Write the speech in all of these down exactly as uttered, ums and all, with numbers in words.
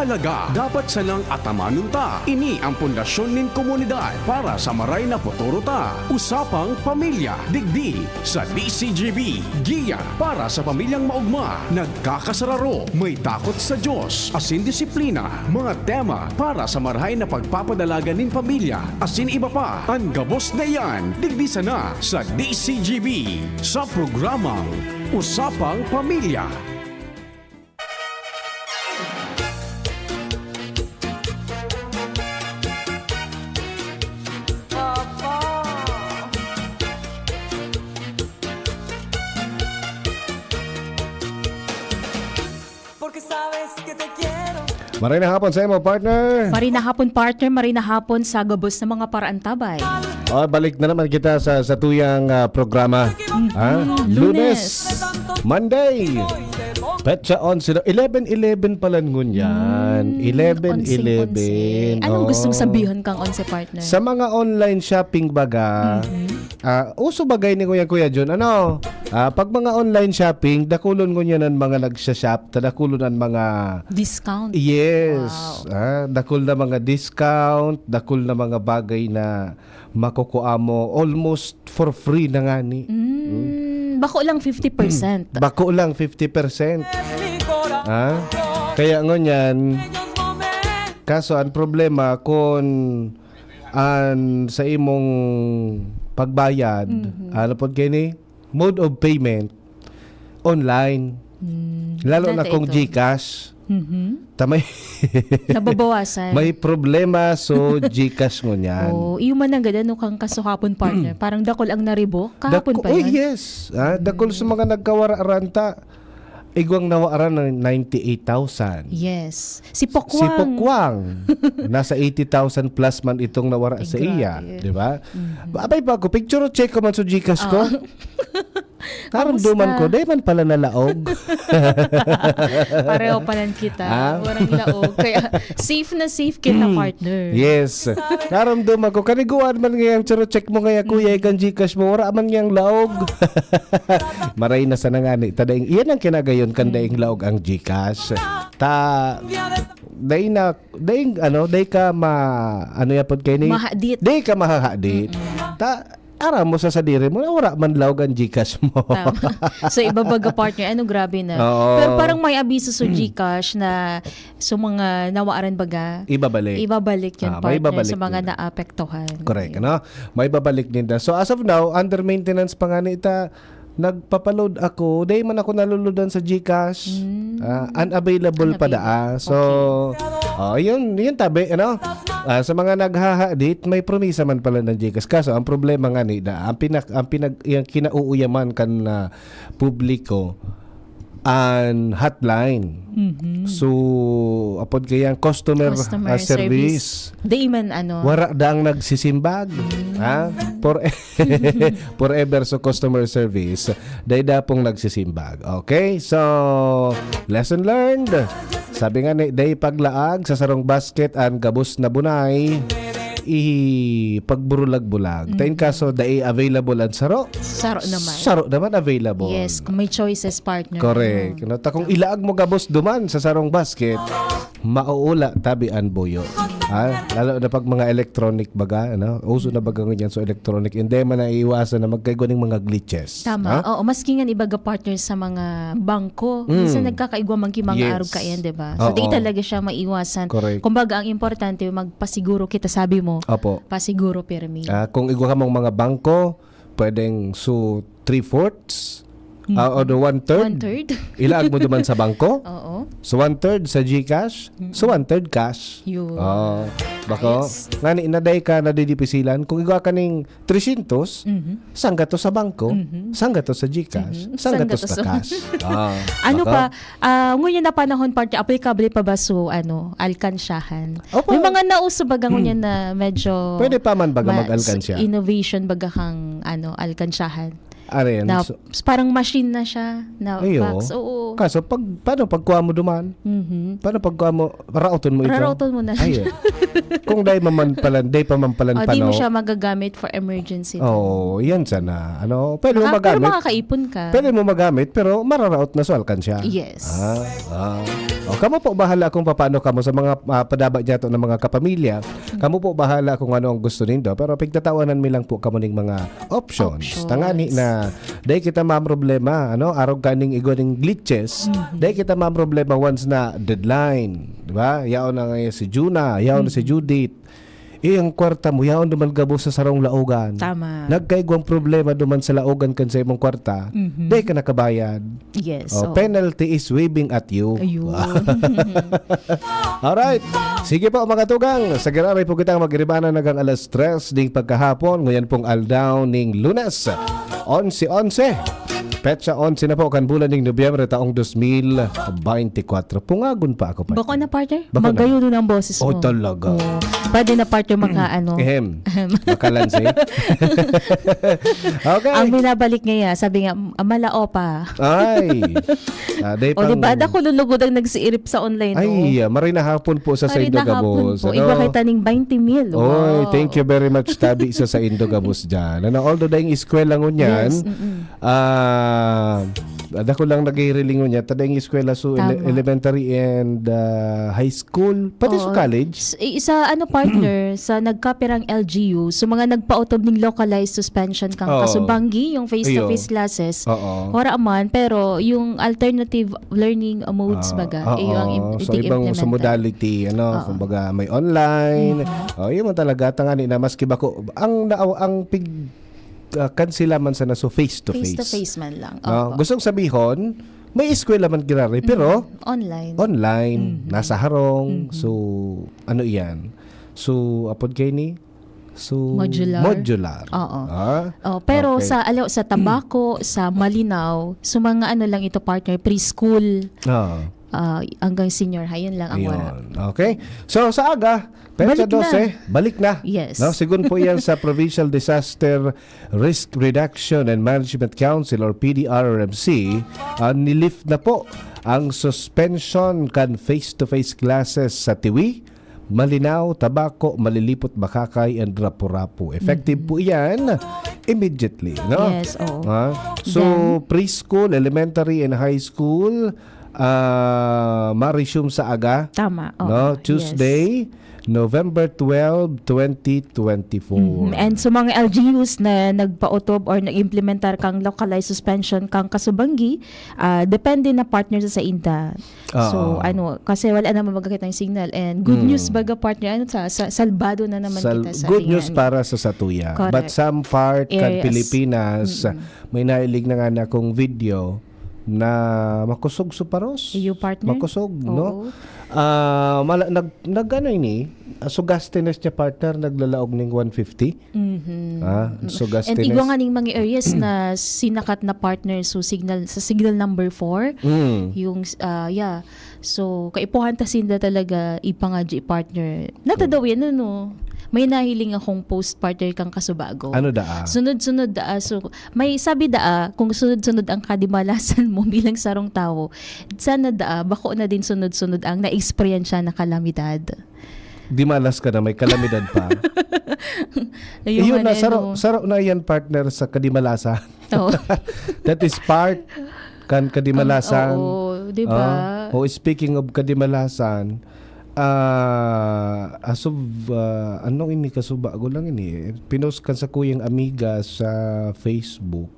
Talaga, dapat sanang atamanon ta. Ini ang pundasyon nin komunidad para sa maray na futuro ta. Usapang Pamilya, digdi sa D C G B. Giya para sa pamilyang maogma, nagkakasararo, may takot sa Diyos, asin disiplina. Mga tema para sa marahay na pagpapadalagan nin pamilya, asin iba pa. An gabos na iyan, digdi sana sa D C G B, sa programang Usapang Pamilya. Porque sabes que te quiero. Maray na hapon sa imo, partner. Maray na hapon, partner. Maray na hapon sa gabos na mga paraantabay. Oh, balik na naman kita sa, sa tuyang, ah, programa. Ha? Lunes. Lunes. Monday. Petsa onse na. Eleven eleven pala ngunyan. Hmm, eleven eleven. Onse, onse. Anong gustong sabihan kang onse, partner? Sa mga online shopping baga, Mhm. ah, uso bagay ni Kuya, Kuya John, ano? Ah, pag mga online shopping, dakulon ngunyan an mga nagsha-shop, ta dakulon an mga Discount. Yes. Wow. Ah, dakul na mga discount, dakul na mga bagay na makukua mo almost for free na ngani. Mm, bako lang fifty percent. Bako lang fifty percent. Ah? Kaya ngunyan, kaso ang problema kung an sa imong pagbayad, Mhm. ano pod kaini? Mode of payment, online. Hmm, Lalo na dati kung ito. GCash. Mhm. Ta may Nababawasan. May problema, so GCash ngunyan. Oh, iyo man ang gada, no, kang kasuhapon, partner. Parang dakul ang naribok. Kahapon Dako-, pa oh, yan. Yes. Ah, dakul sa mga nagkawararan ta. Igwang nawaran ng ninety-eight thousand. Yes. Si Si Pokwang. Pokwang. Nasa eighty thousand plus man itong nawara Ay, sa iya, grabe. Di ba? Mhm. Abay pa ako, picture o check ko man sa GCash ko. Ah. Naramdaman Kamusta? Ko, di man pala nalaog. Pareho pa lang kita. Ah? Walang laog. Kaya safe na safe kita, partner. Yes. Naramdaman ko, kaniguan man ngayang charo check mo ngaya, kuya, Mm. ikang GCash mo, wala man ngayang laog. Maray na sana ngani, ta daing, iyan ang kinagayon kan Mm. daing laog ang GCash. Ta, daing na, daing, ano, daing ka ma, ano yapon kayo ni? Mahadit. Daing ka mahahadit. Mm-mm. Ta, aram mo sa sadiri mo na wala man laog ang GCash mo. Tama. So, iba baga, partner, ano, grabe na. Oo. Pero parang may abiso sa GCash na sa mga nawaran baga, Ibabalik. ibabalik yun, Ah, may partner, sa ibabalik mga nila. naapektuhan. Correct, Yun. ano? May babalik ninda. So, as of now, under maintenance pa nga ni ita, nagpapaload ako. Dahil man ako naluludan sa GCash. Mm. Ah, unavailable pa Unavailable. daa. So, Okay. oh, yun, yun tabi, ano? Ah, sa mga naghahadit, may promisa man pala ng GCash. Kaso, ang problema nga ni da, ang pinak-, ang pinag-, yung kinauuyaman kan, ah, publiko, an hotline. Mhm. So, apod kayang customer, Customer ah, service. service. Di man, ano. Wara daang nagsisimbag. Mm. Ha? For, forever sa customer service. Dai da pong nagsisimbag. Okay? So, lesson learned. Sabi nga ni, dai paglaag sa sarong basket an gabos na bunay, ipagburulag-bulag. Ta in Mm. kaso, dai available an saro. Saro naman. Saro naman available. Yes, kung may choices, partner. Correct. Mm. No, ta kung ilaag mo gabos duman sa sarong basket, mauula tabi an buyo. Ha? Lalo na pag mga electronic baga, ano? Uso na baga ngunyan so electronic. Hindi man naiiwasan na magkaigwa ning mga glitches. Tama. Ha? Oo, maski nga ibaga partner sa mga bangko, Mm. minsan nagkakaigwa man ki mga Yes. arog kaiyan, di ba? So, di Oo. talaga siya maiwasan. Correct. Kumbaga, ang importante, magpasiguro kita, sabi mo. Opo. Pasiguro pirmi. Ah, kung igwa ka mong mga bangko, pwedeng so three-fourths, Mm. ah, or the one-third. One-third. Ilaag mo duman sa bangko. Oo. So, one-third sa GCash. Mm. So, one-third cash. Yun. Ah, bako? Ayos. Ngani, naday ka nadidipisilan. Kung igwa ka ning trescientos, Mhm. sanggatos sa bangko, Mhm. sanggatos sa GCash, Mhm. sanggatos Sanggatos sa sa cash. Ah, Ano bako? pa? Ah, ngunyan na panahon, partner, aplikable pa ba so, ano, alkansyahan? Opo. May mga nauso baga ngunyan na medyo Pwede pa man baga ma-, mag-alkansya. innovation baga kang, ano, alkansyahan. Aren, Na, so, parang machine na siya na Ayo. box. Oo. Kaso, pag, paano pagkuha mo duman? Mhm. Paano pagkuha mo? Raoton mo ito? Raraoton mo na lang. Ay, eh. Kung dahil maman palan, dahil pa man palan O, di mo pano. Siya magagamit for emergency. Oo, yan sana. Ano, pwede mo Maka- pero magamit. Makakaipon ka. Pwede mo magamit, pero mararaot na sa alkansya. Yes. Ah, ah. O, kamo po bahala kung paano kamo sa mga ah, padaba niya to ng mga kapamilya. Kamo po bahala kung ano ang gusto nindo. Pero pigtatawanan mi lang po kamo ning mga options. Options. Tangani na, dahil kita maproblema, ano, arog kaning igwa ning glitches, dahil kita maproblema once na deadline. Di ba? Yaon na ngayon si Juna, yaon na si Judith. Eh, ang kwarta mo, yaon duman gabos sa sarong laogan. Tama. Nagkaigwang problema duman sa laogan kan sa imong kwarta, Mhm. dahil ka nakabayad. Yes. Oh, Oo. penalty is waving at you. Ayun. Alright. Sige po, mga tugang. Sa giraray po kitang magiribanan hanggang alas tres ding pagkahapon. Ngayon pong aldaw ning Lunes, onse onse. Petsa onse na po kan bulan ning Nobyembre taong dos mil beintikwatro. Pungagon pa ako, partner. Bako na, partner. Bako na. Magayon ang boses Oh, mo. Talaga. Oo. Pwede na, partner, maka ano. Ehem. Makalansi. Okay. Ang binabalik niya, sabi nga, "M- malao pa." Ay. Ah, day O, di ba? Dako lulugod ang nagsiirip sa online, Ay, oh. ah, maray na hapon po sa Maray Saindo na hapon Gabos. po. Iba kita ning twenty mil. Oy, Wow. Thank you very much, tabi sa Saindo Gabos dyan. Ano, although dahil eskwela ngunyan, Yes, mm-mm. ah, dako lang naghihiling ngunyan, ta dahil eskwela so ele- Tama. elementary and ah, high school, pati sa Oo. college. S- eh, sa ano, partner, sa nagkapirang L G U, so mga nagpaotob ning localized suspension kang Oo. kasubanggi, yung face-to-face Iyo. classes, Oo. wala man, pero yung alternative learning uh, modes, Ah, baga, oo. iyo ang im- So, ibang implementar. Modality, ano, Oo. Kumbaga, may online. Oh, yun man talaga, tangani na, maski ba ko, ang, na, ang pig, ah, kansila man sana, so face to face. Face-to-face man lang. No? Opo. Gustong sabihon, may eskwela man giraray, pero Mm, online. online, Mm. nasa harong. Mm. So, ano iyan? So, apod kayo ni? So, Modular. Modular. Oo. Ah? Oh, pero Okay. sa alaw sa Tabaco, sa Malinao, so mga ano lang ito, partner, preschool Ah. ah, hanggang senior high, yun lang ang wala. Ayun. Okay. So, sa aga, petsa Balik na. dose, balik na. Yes. No? Sigun po yan sa Provincial Disaster Risk Reduction and Management Council or P D R R M C, ah, nilift na po ang suspension kan face-to-face classes sa Tiwi, Malinao, Tabaco, Malilipot, Makakay, and Rapu-Rapu. Effective Mhm. po yan immediately, no? Yes, oo. Ha? So, Then, preschool, elementary, and high school, ah, ma-resume sa aga, Tama. Oo, no? yes. Tuesday, November twelve, twenty twenty-four. Mhm. And sa mga L G Us na nagpaotob or nag-implementar kang localized suspension kang kasubanggi, ah, depende na, partner, sa sainda. So, Oo. ano, kasi wala naman magkakita ng signal. And good Mm. news, baga, partner, ano, sa, sa salbado na naman Sal- kita sa good ating, news ano, para sa satuya. Correct. But some part kan Areas. Pilipinas, Mm-mm. May nailig na nga na akong video na makusog su paros. Iyo, partner? Makusog, no? Oo. Ah, mala- nag, nag ano ini? Ah, sugastenes niya, partner, naglalaog ning one fifty. Mhm. Ah, Mm. sugastenes. And igwa nga ning mga areas na sinakat na, partner, so signal, sa signal number four, Mm. yung, ah, yeah. So, kaipuhan ta sinda talaga ipangadyi, partner. Natadaw yan, ano? May nahiling akong post, partner, kang kasubago. Ano daa? Sunod-sunod daa. So, may sabi daa, kung sunod-sunod ang kadimalasan mo bilang sarong tawo, sana daa, bako na din sunod-sunod ang na-eksperyensya na kalamidad. Dimalas ka na, may kalamidad pa. Ayun Iyon nga na, na, saro, no? Saro na yan, partner, sa kadimalasan. Oo. That is part kan kadimalasan. Oo, di ba? Ah, oh, speaking of kadimalasan, ah, as of, ah, anong ini, kasubago lang ini, eh. Pinost kan sa kuyang amiga sa Facebook,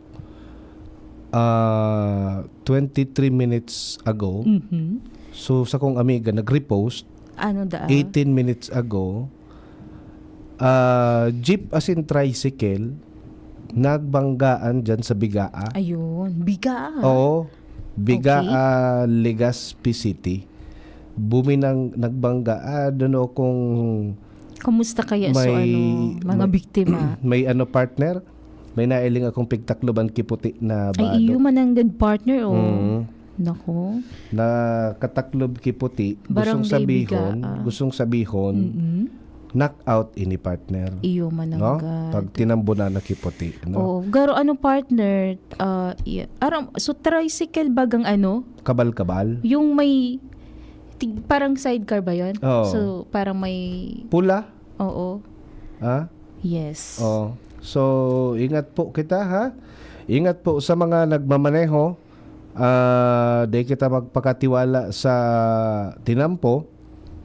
ah, twenty-three minutes ago. Mhm. So, sa kong amiga, nag-repost, Ano daa? eighteen minutes ago, ah, jeep as in tricycle, nagbanggaan dyan sa Bigaa. Ayun. Bigaa. Oo. Bigaa, Legazpi City. Buminang, nagbangga. Ah, don't know kung Kumusta kaya sa may, ano, mga may, biktima? May ano, partner? May nailing akong pigtakloban kiputi na bado. Ay, iyo man ang good partner, oh. Mm. Nako. Nakataklob kiputi. Barangay Gustong sabihon, Bigaa. Gustong sabihon, Mm-mm. knockout ini, partner. Iyo, No? mananggad. Pag tinambo na nakiputi, no? Oo. Garo ano, partner? Ah, iya. Aram, so tricycle bagang ano? Kabal-kabal. Yung may, tig- parang sidecar ba yun? Oo. So, parang may, Pula? Oo. Ha? Yes. Oh. So, ingat po kita, ha? Ingat po sa mga nagmamaneho. Ah, di kita magpakatiwala sa tinampo.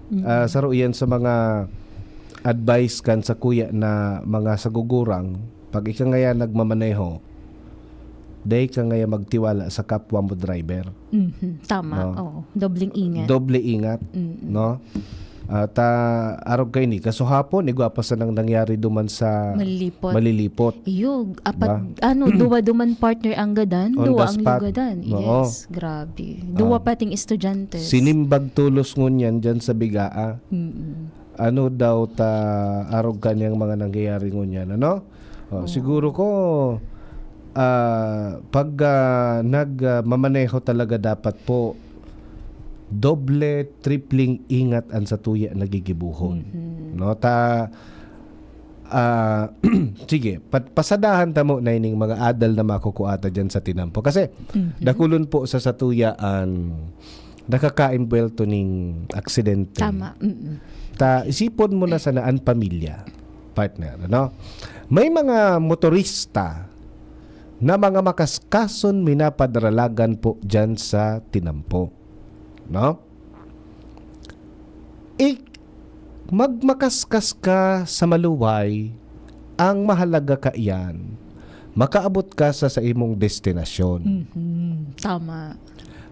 Mm. Ah, saro iyan sa mga advice kan sakuya na mga sagugurang. Pag ika ngaya nagmamaneho, di ka ngaya magtiwala sa kapwa mo driver. Mhm. Tama. No. Oo. Dobleng ingat. Doble ingat, Mm. no? At ah, arog kaini, kasuhapon, igwa pa sanang nangyari duman sa Malilipot. Malilipot. Iyo, apat, ano, duwa duman, partner, ang gadan, On duwa the ang spot. lugadan. Oo. Yes, grabe. Duwa Ah. pating estudyante. Sinimbag tulos ngunyan dyan sa Bigaa. Mm-mm. Ano daw ta arog kaniyang mga nangyayari ngunyan, ano? Oh, Oo. Siguro ko, ah, pag ah, nagmamaneho talaga dapat po, doble, tripling ingat an satuya na gigibuhon. Mhm. No? Ta, ah, sige, pat, pasadahan ta mo na ining mga adal na makukuha ta dyan sa tinampo. Kasi, Mhm. dakulon po sa satuya an nakakaimbwelto ning aksidente. Tama. Mm-mm. Ta, isipon mo na sana an pamilya, partner, ano? May mga motorista na mga makaskason minapadralagan po dyan sa tinampo. No? I, magmakaskas ka sa maluway, ang mahalaga kaiyan, makaabot ka sa, sa imong destinasyon. Mhm. Tama.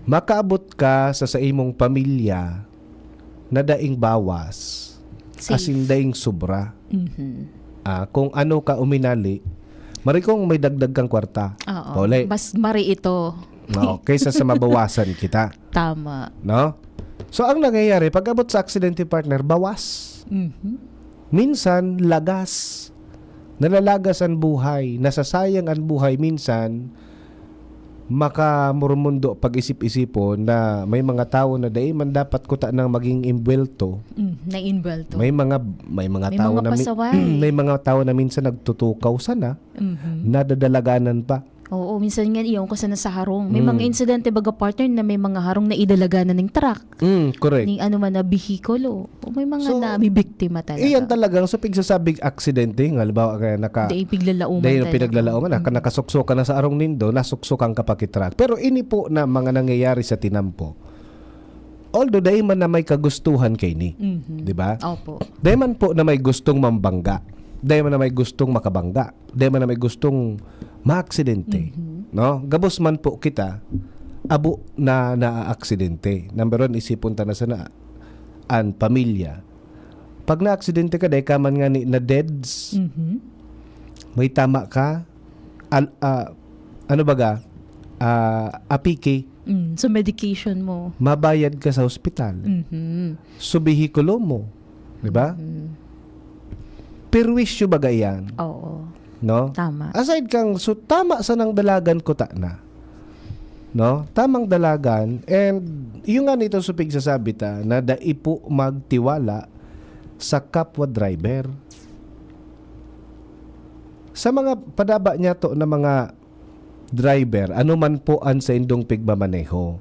Makaabot ka sa, sa imong pamilya na daing bawas, Safe. asin daing sobra. Mhm. Ah, kung ano ka uminali, marikong may dagdag kang kwarta. Oo. Pauli. Mas mari ito. No, kaysa sa mabawasan kita. Tama. No? So, ang nangyayari, pag abot sa aksidente, partner, bawas. Mhm. Minsan, lagas. Nalalagas ang buhay, nasasayang ang buhay. Minsan, makamurmundo pag-isip-isipon na may mga tao na dai man dapat kuta nang maging imbwelto. Mm, naimbwelto. May mga may mga May tao mga na mi- pasaway. may mga tao na minsan nagtutukaw sana, Mhm. nadadalaganan pa. Oo, minsan nga iyon ko sana sa harong. May Mm. mga insidente baga, partner, na may mga harong na idalaganan ng truck. Mm, correct. Ning ano man na bihikulo. O may mga So, nabibiktima talaga. Iyan talagang so pigsasabing aksidente, nga halimbawa kaya naka Dahil piglalauman dahil talaga. pinaglalaoman, naka- Mm. nakasuksukan na sa arong nindo, nasuksukan ka pa ki truck. Pero ini po na mga nangyayari sa tinampo. Although dahil man na may kagustuhan kay ni, Mhm. di ba? Opo. Dahil man po na may gustong mambangga, dahil man na may gustong makabangga, dahil man na may gustong maaksidente, Mhm. no? Gabos man po kita, abo na naaaksidente. Number one, isipon ta na sana an pamilya. Pag naaksidente ka, dahil ka man nga ni na deads, Mhm. may tama ka, al, ah, ano baga, ah, apiki, Mm, so medication mo. mabayad ka sa hospital. Mhm. So, bihikulo mo, di ba? Mhm. Perwisyo baga yan, Oo. no? Tama. Aside kang, so tama sanang dalagan kuta na. No? Tamang dalagan. And yung nga nito sa pigsasabi ta, na dai po magtiwala sa kapwa driver. Sa mga padaba niya to na mga driver, ano man po ang sa indong pigmamaneho,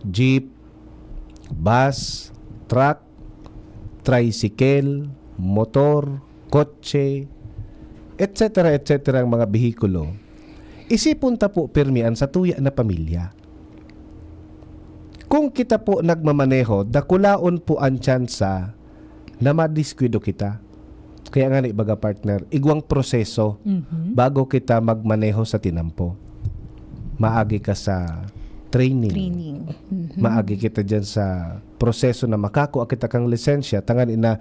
jeep, bus, truck, tricycle, motor, kotse, et cetera, et cetera ang mga behikulo, isipon ta po pirmi an satuya na pamilya. Kung kita po nagmamaneho, dakulaon po ang tsansa na madiskuido kita. Kaya nga ni baga, partner, igwang proseso Mhm. bago kita magmaneho sa tinampo. Maagi ka sa training. Training. Mhm. Maagi kita dyan sa proseso na makakua kita kang lisensya, tangan ina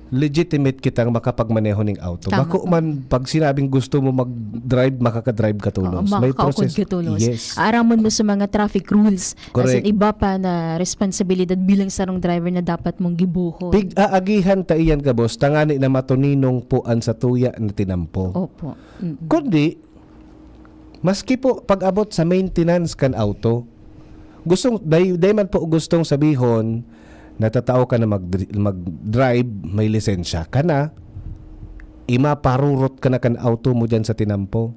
legitimate kitang makapagmaneho ning auto. Tama. Bako man pag sinabing gusto mo mag-drive, makaka-drive ka tulos. Oo, May makakaukod proseso. ka tulos. Yes. Aramon mo sa mga traffic rules. Correct. As in, iba pa na responsibilidad bilang sarong driver na dapat mong gibuhon. Pig-aagihan ta iyan, ka boss, tangani na matuninong po an satuya na tinampo. Opo. Mm-mm. Kundi, maski po pag-abot sa maintenance kan auto, gustong, day, day man po gustong sabihon natatao ka na mag-, mag-drive, may lisensya ka na, imaparurot ka na kan auto mo diyan sa tinampo.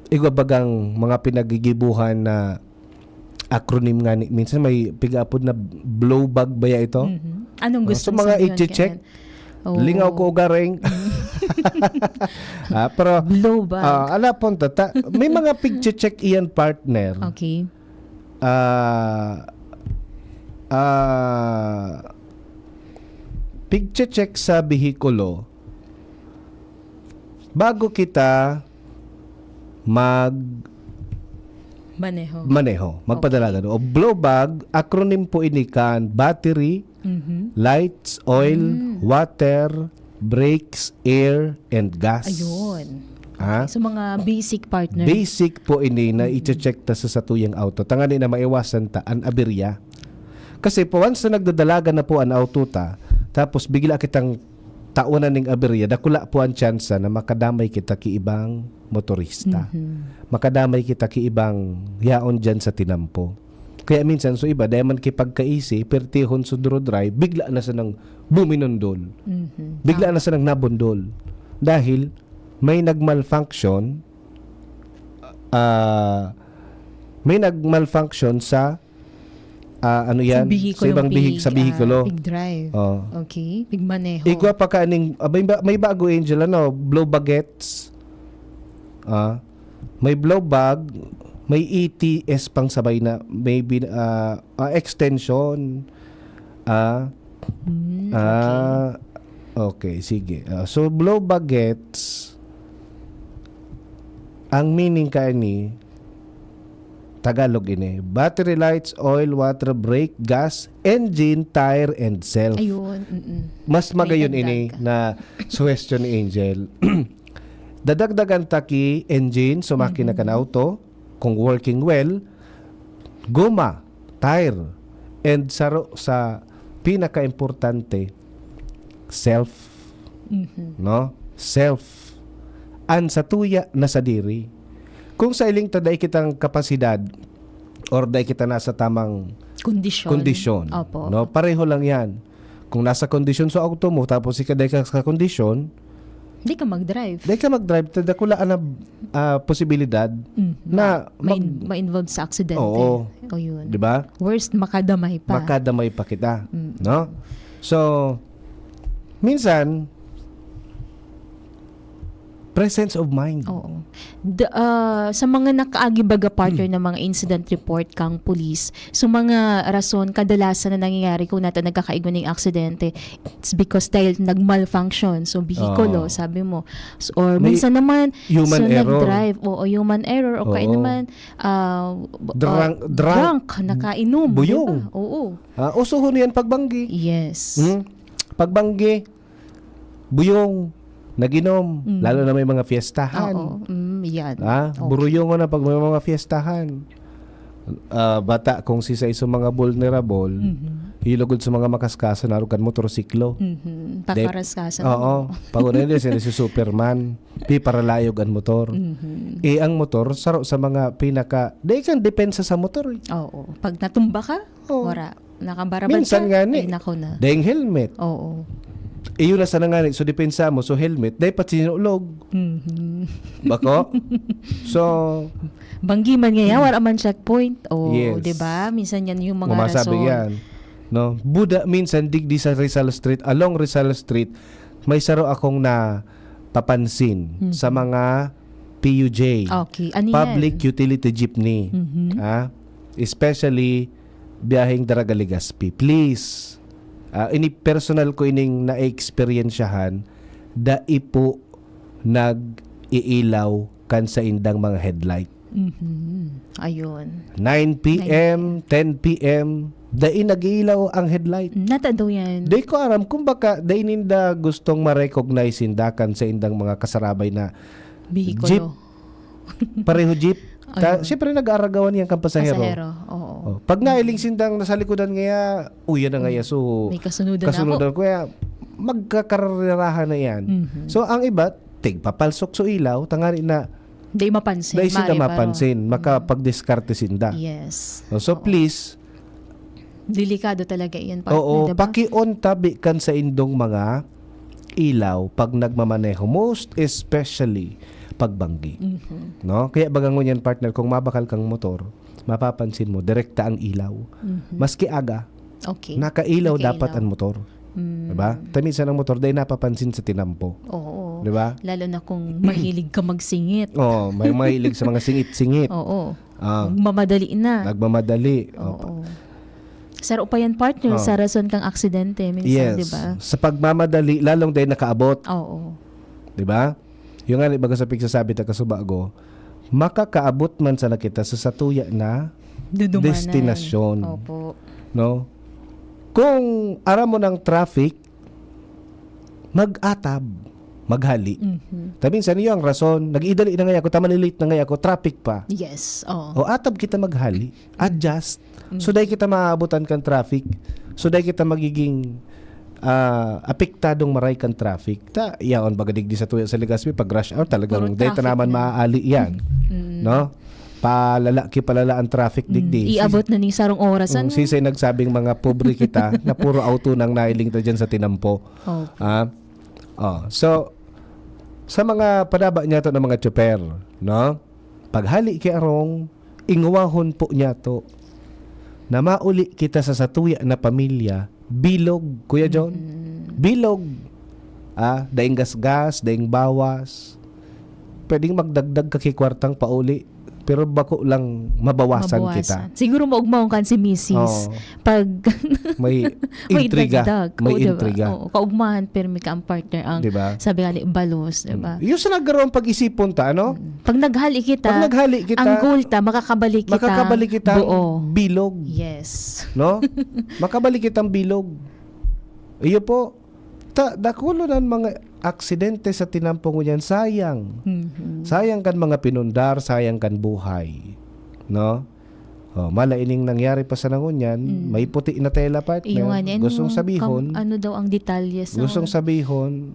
Igwa bagang mga pinagigibuhan na acronym nga ni, minsan may pigaapod na blow bag ba ya ito? Mhm. Anong Oh, gusto so mong mga sabihin iche-check, kaya? Oo. lingaw ko ugaring. Ah, pero Blow bag. Ah, ala pon tata. May mga pigche-check iyan, partner. Okay. Ah, ah, pigche-check sa behikulo bago kita mag Maneho. maneho, magpadalagan. O blow bag, acronym po ini kan battery, Mhm. lights, oil, Mm. water, brakes, air, and gas. Ayun. Ha? So, mga basic, partner. Basic po ini na i-check ta sa satuyang auto. Tangani na maiwasan ta an aberya. Kasi po, once na nagdadalagan na po an auto ta, tapos bigla kitang taonan ning aberya, dakula po ang tsansa na makadamay kita ki ibang motorista. Mhm. Makadamay kita ki ibang yaon dyan sa tinampo. Kaya minsan, so iba, dahil man kipagkaisi, pertihon sundro drive, bigla na sanang buminundol. Mhm. Bigla Tama. na sanang nabundol. Dahil may nagmalfunction, ah, may nagmalfunction sa, ah, ano Sa yan? bihikulo, Sa ibang bihik-, sa pig-, bihikulo. ah, pig-drive. Oh. Okay. Pigmaneho. Igwa pa ka aning, ah, may, ba- may bago, Angel, ano, blow baguettes. Ah, may blow bag, may E T S pang sabay na, maybe, ah, ah, extension. Ah, Mm, okay. ah, okay, sige. Ah, so, blow baguettes, ang meaning ka ni Tagalog ini, battery, lights, oil, water, brake, gas, engine, tire, and self. Ayun. Mm-mm. Mas May magayon dagdag ini ka. Na suggestion ni Angel. Dadagdagan ta ki engine, so makina kan Mhm. auto, kung working well, goma, tire, and saro sa pinaka-importante, self. Mhm. No? Self. An satuya na sadiri. Kung sa iling ta dai kitang kapasidad or dai kita nasa tamang Kondisyon. kondisyon, Opo. no? Pareho lang yan. Kung nasa kondisyon sa auto mo, tapos ika dai ka sa kondisyon, Di ka mag-drive. dai ka mag-drive, ta dakula na, ah, posibilidad Mhm. na May, mag- ma-involve sa aksidente. Oo. O yun. Di ba? Worst, makadamay pa. Makadamay pa kita. Mm. No? So, minsan, presence of mind. Oo. The, ah, sa mga nakaagi baga, partner, ng mga incident report kang pulis, so mga rason kadalasan na nangyayari kung nato nagkakaigwa ng aksidente, it's because dahil nag-malfunction. So, bihikulo, Oo. sabi mo. So, or May minsan naman, human so, error. nag-drive. Oo, human error. O kaya Oo. naman, ah, b- Drunk, ah, drunk. Nakainom. Buyong. Di ba? Oo. Ah, usuhon yan pagbanggi. Yes. Hmm? Pagbanggi, buyong, nag-inom, Mm. lalo na may mga fiestahan. Oo. Mm, yan. Ah, Okay. buruyongon na pag may mga fiestahan. Ah, bata, kung si sa iso mga vulnerable, Mhm. hilugod sa mga makaskasan, arog kan motorsiklo. Mhm. Dep- Pakaraskasan. Oo. Pag-una nila, sila si Superman, pi paralayog ang motor. Mhm. Eh, ang motor, saro sa mga pinaka, dahil kang depensa sa motor eh. Oo. Pag natumba ka, Oo. wala. Nakabarabad Minsan ka, nga ni, ay, nako na. dahil helmet. Oo. Iyo na sana nga ni, so depensa mo, so helmet, dahil pati sinulog. Mhm. Bako? So, Banggi man ngayon, wala man checkpoint. Oh, Yes. di ba? Minsan yan yung mga Mamasabi rason. Yan. No? Buda minsan, digdi sa Rizal Street, along Rizal Street, may saro akong napapansin Mhm. sa mga P U J. Okay. Ano yan? Public Utility Jeepney. Mhm. Ah, especially biyaheng Daraga Legazpi. Please, ah, ini personal ko ining na-experiensyahan, dai po nag-iilaw kan saindang mga headlight. Mhm. Ayun. Nine P M, ten P M, dai nag-iilaw ang headlight. Natado yan. Di ko aram kung baka dai ninda gustong ma-recognize sinda kan saindang mga kasarabay na Bihikulo. Jeep. Pareho jeep. Ta, Ayun. Siyempre, nag-aaragawan yan kang pasahero. Pasahero, oo. Oh, pag nailing sindang nasa likodan ngaya, uyan na ngaya. So, May kasunudan kasunudan ako. Kaya magkakarirahan na yan. Mhm. So, ang iba, tigpapalsok sa ilaw, tangani na Di mapansin. dahil sinda Mari pa mapansin, ron. makapagdiskarte sinda. Yes. Oh, so, Oo. Please, Delikado talaga iyan, partner, Oo, di ba? Paki-on tabi kan saindong mga ilaw pag nagmamaneho, most especially pagbanggi. Mhm. No? Kaya baga ngunyan, partner, kung mabakal kang motor, mapapansin mo, direkta ang ilaw. Mhm. Maski aga, Okay. Nakailaw Nakailaw. dapat ang motor. Mm. Diba? Ta minsan ang motor, dai napapansin sa tinampo. Oo. Diba? Lalo na kung mahilig ka magsingit. Oo, may mahilig sa mga singit-singit. Oo. Ah. Magmamadali na. Nagmamadali. Oo. Opo. Saro pa yan, partner, Oo. sa rason kang aksidente, minsan, Yes. diba? Sa pagmamadali, lalong dai nakaabot. Oo. Diba? Yung nga, baga sa pigsasabi ta kasubago, makakaabot man sana kita sa satuya na Dudumanan. destinasyon. Opo. No? Kung aram mo ng traffic, mag-atab, maghali. Mhm. Ta minsan, iyo ang rason, nag-idali na nga ako, ta malilate na nga ako, traffic pa. Yes, oo. O atab kita maghali, adjust. Mm. So, dai kita maabutan kan traffic. So, dai kita magiging, ah, apektadong maray kan traffic. Ta, yaon baga digdi sa tuya sa Legazpi, pag rush hour, talagang Puro dai ta traffic naman na. maaali yan. Mm. No? Palala, kipalala ang traffic Mm. digdi. Iabot na ning sarong oras, Kung ano? sisay nagsabing mga pobre kita, na puro auto nang nahiling ta dyan sa tinampo. Opo. Ah? Oh, so, sa mga padaba niya to ng mga tsoper, no? Paghali ki arong, ingwahon po niya to na mauli kita sa satuya na pamilya, bilog, Kuya John. Mm. Bilog. Ah, daing gasgas, daing bawas. Pwedeng magdagdag ka ki kwartang pauli, pero bako lang mabawasan Mabawasan. kita. Siguro maugmaon kan si misis. Oo. Pag May May intriga. dagdag. May Oo, diba? intriga. Oo, kaugmahan, pirmi ka ang partner, ang Diba? sabi nga ni balos, diba? Mm. Yung sa nagkaroon pag-isipon ta, ano? Mm. Pag naghali kita, Pag naghali kita, ang goal ta, makakabalik kita makakabalik kita buo. bilog. Yes. No? Makabalik kitang bilog. Iyo po, ta, dakulo na ang mga aksidente sa tinampo ngunyan. Sayang. Mhm. Sayang kan mga pinundar, sayang kan buhay. No? Oh, mala ining nangyari pa sa nangunyan, Mm. may puti na tela, partner. Iyo nga niya, Gustong ano, sabihon, kam-, ano daw ang detalye sa gustong sabihon,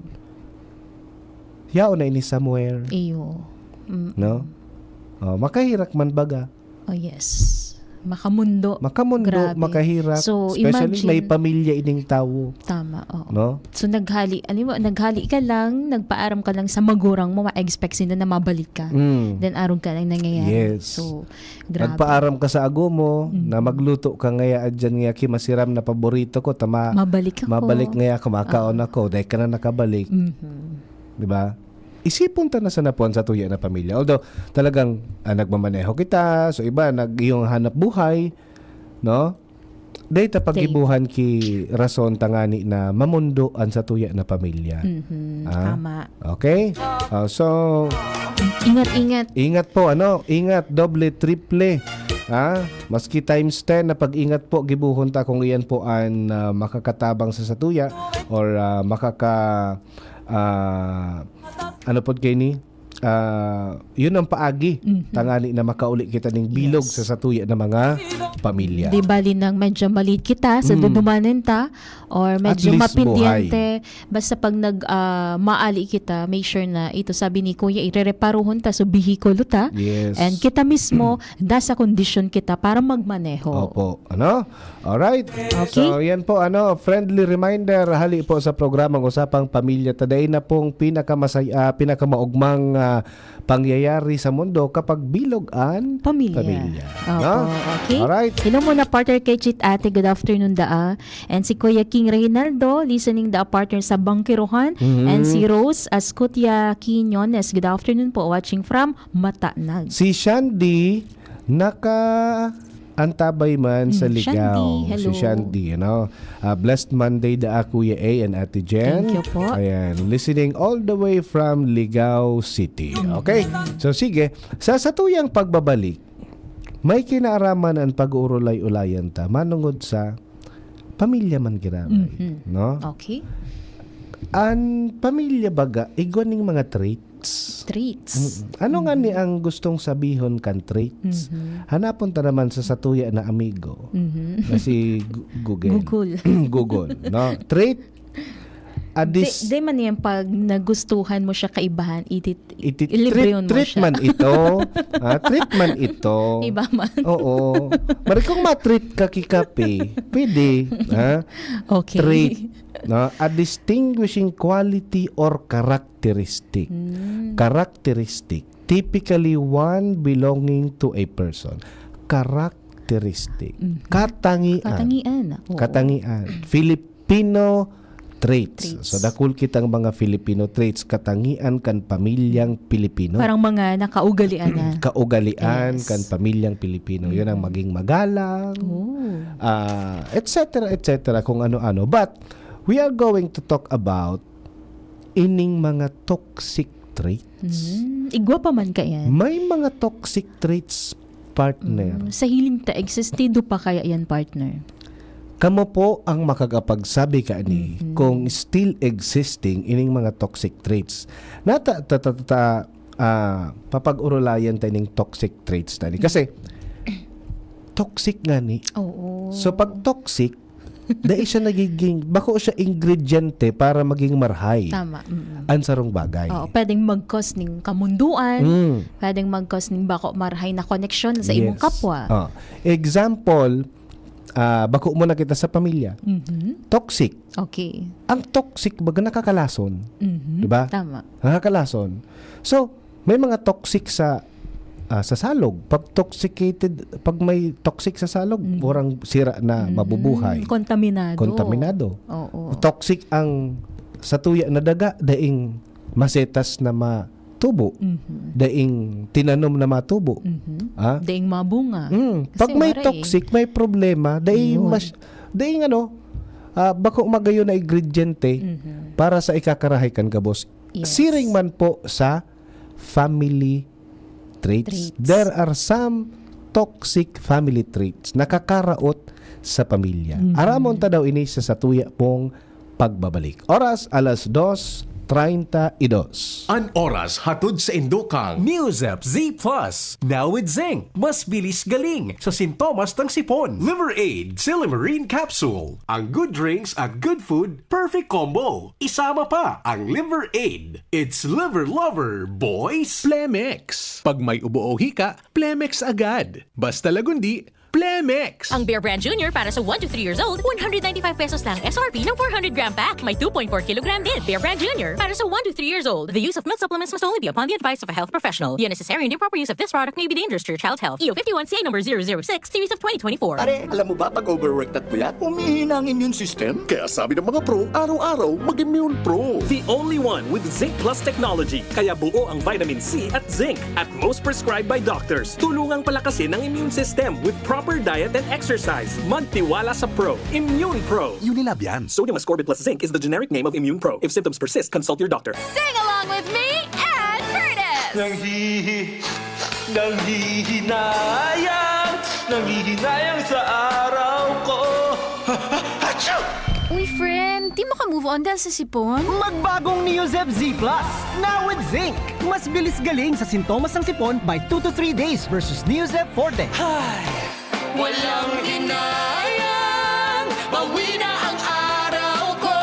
yaon na ini somewhere. Iyo. Mm. No? Oh, makahirak man baga. Oh, yes. Makamundo. Makamundo, Grabe. makahirak. So, Especially imagine. may pamilya ining tawo. Tama, oo. No? So, naghali, alam mo, naghali ka lang, nagpaaram ka lang sa magurang mo, ma-expect sinda na mabalik ka. Mm. Then, arog ka lang nangyayari. Yes. So, grabe. Nagpaaram ka sa ago mo Mm. na magluto ka ngaya adyan ngaya ki masiram na paborito ko, tama, Mabalik ako. mabalik ngaya ako, makaon Ah. ako, dahil ka na nakabalik. Mhm. Di ba? Isipon ta na sana po ang satuya na pamilya. Although, talagang, ah, nagmamaneho kita, so iba, nag-, iyong hanap buhay, no? Dahil ta Thank paggibuhan ki rason tangani na mamundo ang satuya na pamilya. Mhm, Ah, tama. okay? Ah, so, Ingat-ingat. ingat po, ano? Ingat, doble, triple. Ha? Maski times ten na pag-ingat po, gibuhon ta kung iyan po ang, ah, makakatabang sa satuya or, ah, makaka-, ah, ano po kayo ni? Ah, yun ang paagi. Mhm. Tangani na makauli kita ning bilog Yes. sa satuya na mga pamilya. Di bali nang medyo malate kita sa Mm. dudumanan ta or At medyo least mapidyante, buhay. basta pag nag, ah, maali kita, make sure na ito, sabi ni Kuya, irereparuhon ta, so bihikulo ta. Yes. And kita mismo, nasa kondisyon kita para magmaneho. Opo. Ano? Alright. Okay. So, yan po, ano, friendly reminder, hali po sa programang Usapang Pamilya, ta dai na pong pinakamasay-, ah, pinakamaugmang, ah, pangyayari sa mundo kapag bilog an Pamilya. pamilya. Opo, No? okay. Alright. Hello muna, partner, kay Chit Ate. Good afternoon, daa. And si Kuya King Reynaldo, listening, daa, partner, sa Bangkirohan. Mhm. And si Rose Ascutia Quiñones. Good afternoon po, watching from Matanag. Si Shandy, naka-antabay man sa Mm, Ligao. Shandy, Si hello. Shandy, ano? Ah, blessed Monday daa, Kuya A and Ate Jen. Thank you po. Ayan, listening all the way from Ligao City. Mm. Okay? So, sige. Sa satuyang pagbabalik, may kinaaraman ang pag-uurulay-ulayan ta manungod sa pamilya man giraray, Mhm. no? Okay. An pamilya baga, igwa ning mga traits. Traits. Mm. Ano nga ni Mhm. ang gustong sabihon kan traits? Mhm. Hanapon ta naman sa satuya na amigo Mhm. na si Gu-, Google. Google. Google, no? Trait, Adis- Di, di man yan pag nagustuhan mo siya kaibahan, itit, Iti- ilibre treat- mo treat siya. Man ito. Ah, treat man ito. Iba man. Oo. Mari kung ma-treat ka ki kape, pwede. Ha? Okay. Trait. No? A distinguishing quality or characteristic. Mm. Characteristic typically one belonging to a person. Characteristic. Mhm. Katangian. Katangian. Oo. Katangian. Filipino traits. Traits. So, dakul kitang mga Filipino traits. Katangian kan pamilyang Pilipino. Parang mga nakaugalian na. Kaugalian Yes. kan pamilyang Pilipino. Yun ang Mhm. maging magalang, Oh. ah, et cetera, et cetera, kung ano-ano. But, we are going to talk about ining mga toxic traits. Mm. Igwa pa man ka yan. May mga toxic traits, partner. Mm. Sa hiling ta, existido pa kaya yan, partner? Kamo po ang makakapagsabi kaini Mhm. kung still existing ining mga toxic traits. Nata, ta, ta, ta, ta, ah, papag-urulayan ta ining toxic traits na ni. Kasi, toxic nga ni. Oo. So, pag toxic, dai siya nagiging, bako siya ingrediente para maging marhay Tama. Mm. Ang sarong bagay. Oo, pwedeng mag-cause ning kamunduan, Mm. pwedeng mag-cause ning bako marhay na koneksyon sa imong Yes. kapwa. Ah. Example, ah, bako mo na kita sa pamilya. Mhm. Toxic. Okay. Ang toxic, baga nakakalason. Mhm. Diba? Tama. Nakakalason. So, may mga toxic sa ah, sa salog. Pag toxicated, pag may toxic sa salog, Mhm. Orang sira na Mhm. mabubuhay. Kontaminado. Kontaminado. Oo. Toxic ang satuya na daga, daing masetas na matubo, Mhm. daing tinanom na matubo. Mhm. Ah? Daing mabunga. Mm. Kasi Pag may waray. Toxic, may problema, daing Yun. Mas, daing ano, ah, bako magayon na ingrediente Mhm. para sa ikakarahay kan gabos. Yes. Siring man po sa family traits. Traits. There are some toxic family traits na kakaraot sa pamilya. Mhm. Aramon ta daw ini sa satuya pong pagbabalik. Oras, alas dos treinta y dos. An oras hatod sa indokang Neozep Z Plus. Now with zinc. Mas bilis galing sa sintomas ng sipon. Liver Aid, Silymarin Capsule. Ang good drinks at good food, perfect combo. Isama pa ang Liver Aid. It's Liver Lover, boys! Plemex. Pag may ubo o hika, Plemex agad. Basta lagundi, Plemex! Ang Bear Brand Junior para sa one to three years old, one hundred ninety-five pesos lang S R P ng four hundred gram pack. May two point four kilogram din. Bear Brand Junior para sa one to three years old. The use of milk supplements must only be upon the advice of a health professional. The unnecessary and improper use of this product may be dangerous to your child's health. E O fifty-one C A number zero zero six, series of twenty twenty-four. Pare, alam mo ba, pag overwork na puyat, humihina ang immune system. Kaya sabi ng mga pro, araw-araw mag-Immune Pro. The only one with Zinc Plus technology, kaya buo ang vitamin C at zinc at most prescribed by doctors. Tulungang palakasin ang immune system with proper diet and exercise. Magtiwala sa pro. Immune Pro. Unilab yan. Sodium ascorbate plus zinc is the generic name of Immune Pro. If symptoms persist, consult your doctor. Sing along with me and Curtis. Nanghihi, nanghihinayang, nanghihinayang sa araw ko. Achoo! Uy, friend, di mo ka move on dahil sa sipon? Magbagong Neozep Z Plus, now with zinc. Mas bilis galing sa sintomas ng sipon by two to three days versus Neozep Forte. Walang hinayang, bawi na ang araw ko.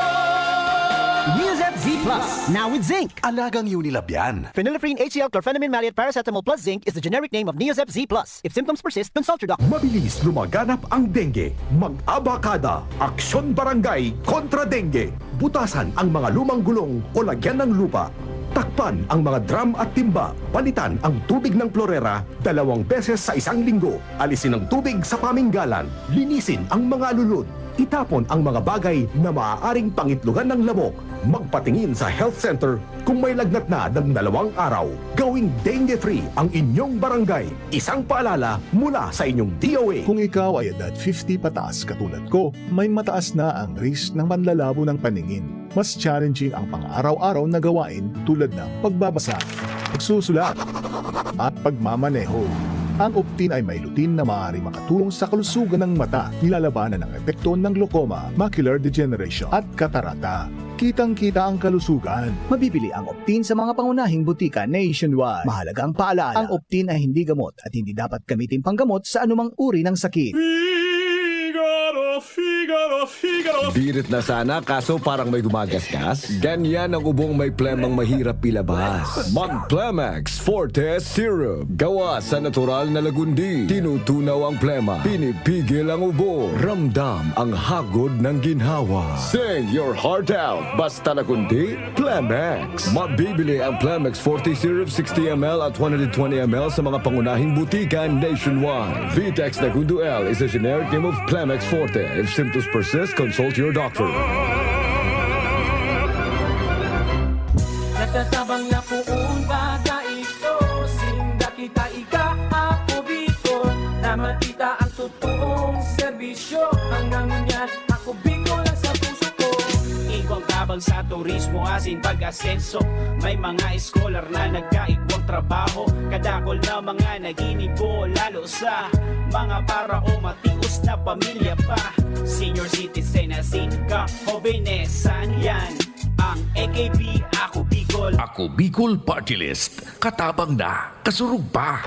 Neozep Z Plus, now with zinc. Alagang Unilab yan. Phenylephrine, H C L, chlorphenamine maleate, paracetamol plus zinc is the generic name of Neozep Z Plus. If symptoms persist, consult your doctor. Mabilis lumaganap ang dengue. Mag-abakada, Aksyon Barangay kontra Dengue. Butasan ang mga lumang gulong o lagyan ng lupa. Takpan ang mga drum at timba. Palitan ang tubig ng plorera dalawang beses sa isang linggo. Alisin ang tubig sa paminggalan. Linisin ang mga alulod. Itapon ang mga bagay na maaaring pangitlogan ng lamok. Magpatingin sa health center kung may lagnat na ng dalawang araw. Gawing dengue-free ang inyong barangay. Isang paalala mula sa inyong D O A. Kung ikaw ay edad fifty pataas katulad ko, may mataas na ang risk ng panlalabo ng paningin. Mas challenging ang pang-araw-araw na gawain tulad ng pagbabasa, pagsusulat, at pagmamaneho. Ang Optin ay may lutein na maaaring makatulong sa kalusugan ng mata, nilalabanan ang epekto ng glaucoma, macular degeneration, at katarata. Kitang-kita ang kalusugan. Mabibili ang Optin sa mga pangunahing butika nationwide. Mahalagang paalala, ang Optin ay hindi gamot at hindi dapat gamitin panggamot sa anumang uri ng sakit. Figaro, Figaro. Birit na sana, kaso parang may gumagasgas. Ganyan ang ubong may plemang mahirap ilabas. Mag Plemex Forte Syrup. Gawa sa natural na lagundi. Tinutunaw ang plema. Pinipigil ang ubo. Ramdam ang hagod ng ginhawa. Sing your heart out. Basta lagundi, Plemex. Mabibili ang Plemex Forte Syrup sixty M L at one hundred twenty M L sa mga pangunahing butika nationwide. Vitex Nagundo L is a generic name of Plemex Forte. If symptoms persist, consult your doctor. Natatabang na poon baga ito, sinda kita ika, ako Bicol, na makita ang totoong serbisyo. Hanggang ngunyan, ako Bicol ang sa puso ko. Igwang tabang sa turismo asin pag-asenso. May mga eskolar na nagkaigwang trabaho. Kadakol na mga naginibo, lalo sa mga para o matios na pamilya pa. Senior citizen asin kahobenesan, yan ang A K P, Ako Bicol. Ako Bicol Party List. Katabang na, kasurog pa.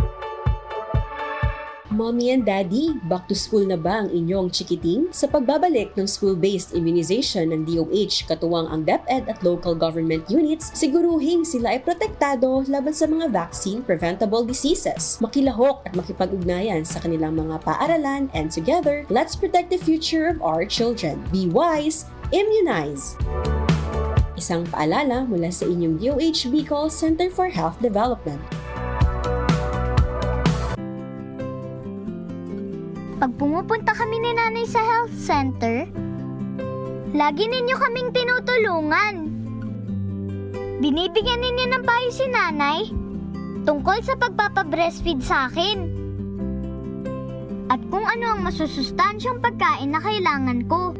Mommy and Daddy, back to school na ba ang inyong chikiting? Sa pagbabalik ng school-based immunization ng D O H, katuwang ang DepEd at local government units, siguruhing sila ay protektado laban sa mga vaccine-preventable diseases. Makilahok at makipag-ugnayan sa kanilang mga paaralan, and together, let's protect the future of our children. Be wise, immunize! Isang paalala mula sa inyong D O H Bicol Center for Health Development. Pag pumupunta kami ni Nanay sa health center, lagi ninyo kaming tinutulungan. Binibigyan ninyo ng payo si Nanay tungkol sa pagpapa-breastfeed sa akin at kung ano ang masusustansyang pagkain na kailangan ko.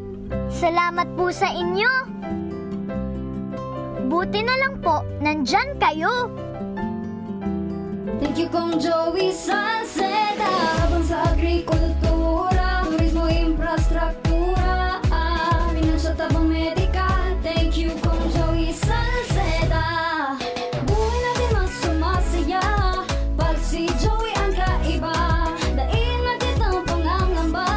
Salamat po sa inyo! Buti na lang po, nandyan kayo! Thank you, Kong Joey Salceda. Tabang sa agrikultura, turismo, infrastruktura, ah, pinansya, tabang medikal. Thank you, Kong Joey Salceda. Buhay natin mas sumasaya pag si Joey ang kaiba. Dai na kitang pangangamba,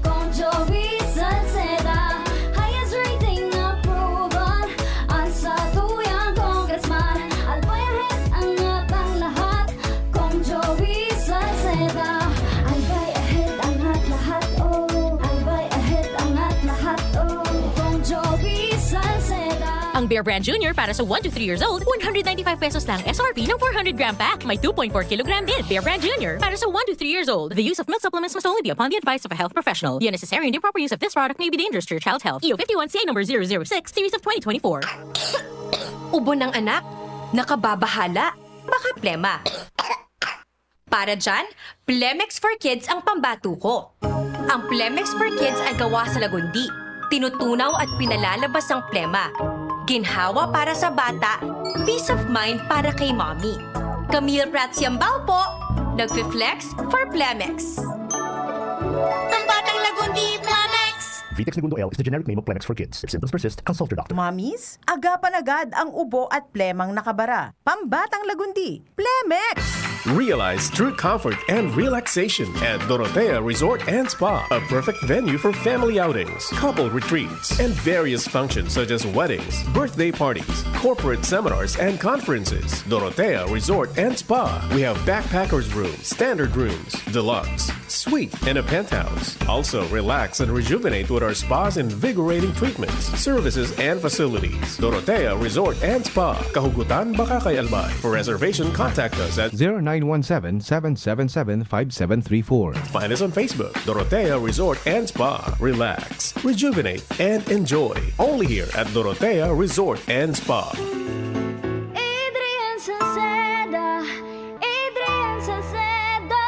Kong Joey Salceda. Highest rating na proven, ang satuyang congressman. Albay ahead, angat ang lahat, Kong Joey Salceda. Albay ahead, angat lahat, oh. Albay ahead, angat lahat, oh. Kong Joey Salceda. Ang Bear Brand Junior para sa one to three years old, one hundred ninety-five pesos lang S R P ng four hundred gram pack. May two point four kilogram din. Bear Brand Junior para sa one to three years old. The use of milk supplements must only be upon the advice of a health professional. The unnecessary and improper use of this product may be dangerous to your child's health. E O fifty-one C A number zero zero six, series of twenty twenty-four. Ubo ng anak, nakababahala, baka plema. Para dyan, Plemex for Kids ang pambato ko. Ang Plemex for Kids ay gawa sa lagundi. Tinutunaw at pinalalabas ang plema. Ginhawa para sa bata, peace of mind para kay mommy. Camille Prats Yambao po, nagfi-flex for Plemex. Pambatang Lagundi, Plemex! Vitex Negundo L is the generic name of Plemex for Kids. If symptoms persist, consult your doctor. Mommies, agapan agad ang ubo at plemang nakabara. Pambatang Lagundi, Plemex! Realize true comfort and relaxation at Dorotea Resort and Spa, a perfect venue for family outings, couple retreats, and various functions such as weddings, birthday parties, corporate seminars, and conferences. Dorotea Resort and Spa. We have backpackers room, standard rooms, deluxe, suite, and a penthouse. Also, relax and rejuvenate with our spa's invigorating treatments, services, and facilities. Dorotea Resort and Spa, Kahugutan, Bacacay, Albay. For reservation, contact us at zero nine one seven, seven seven seven, five seven three four. Find us on Facebook, Dorotea Resort and Spa. Relax, rejuvenate, and enjoy. Only here at Dorotea Resort and Spa. Adrian Salceda, Adrian Salceda.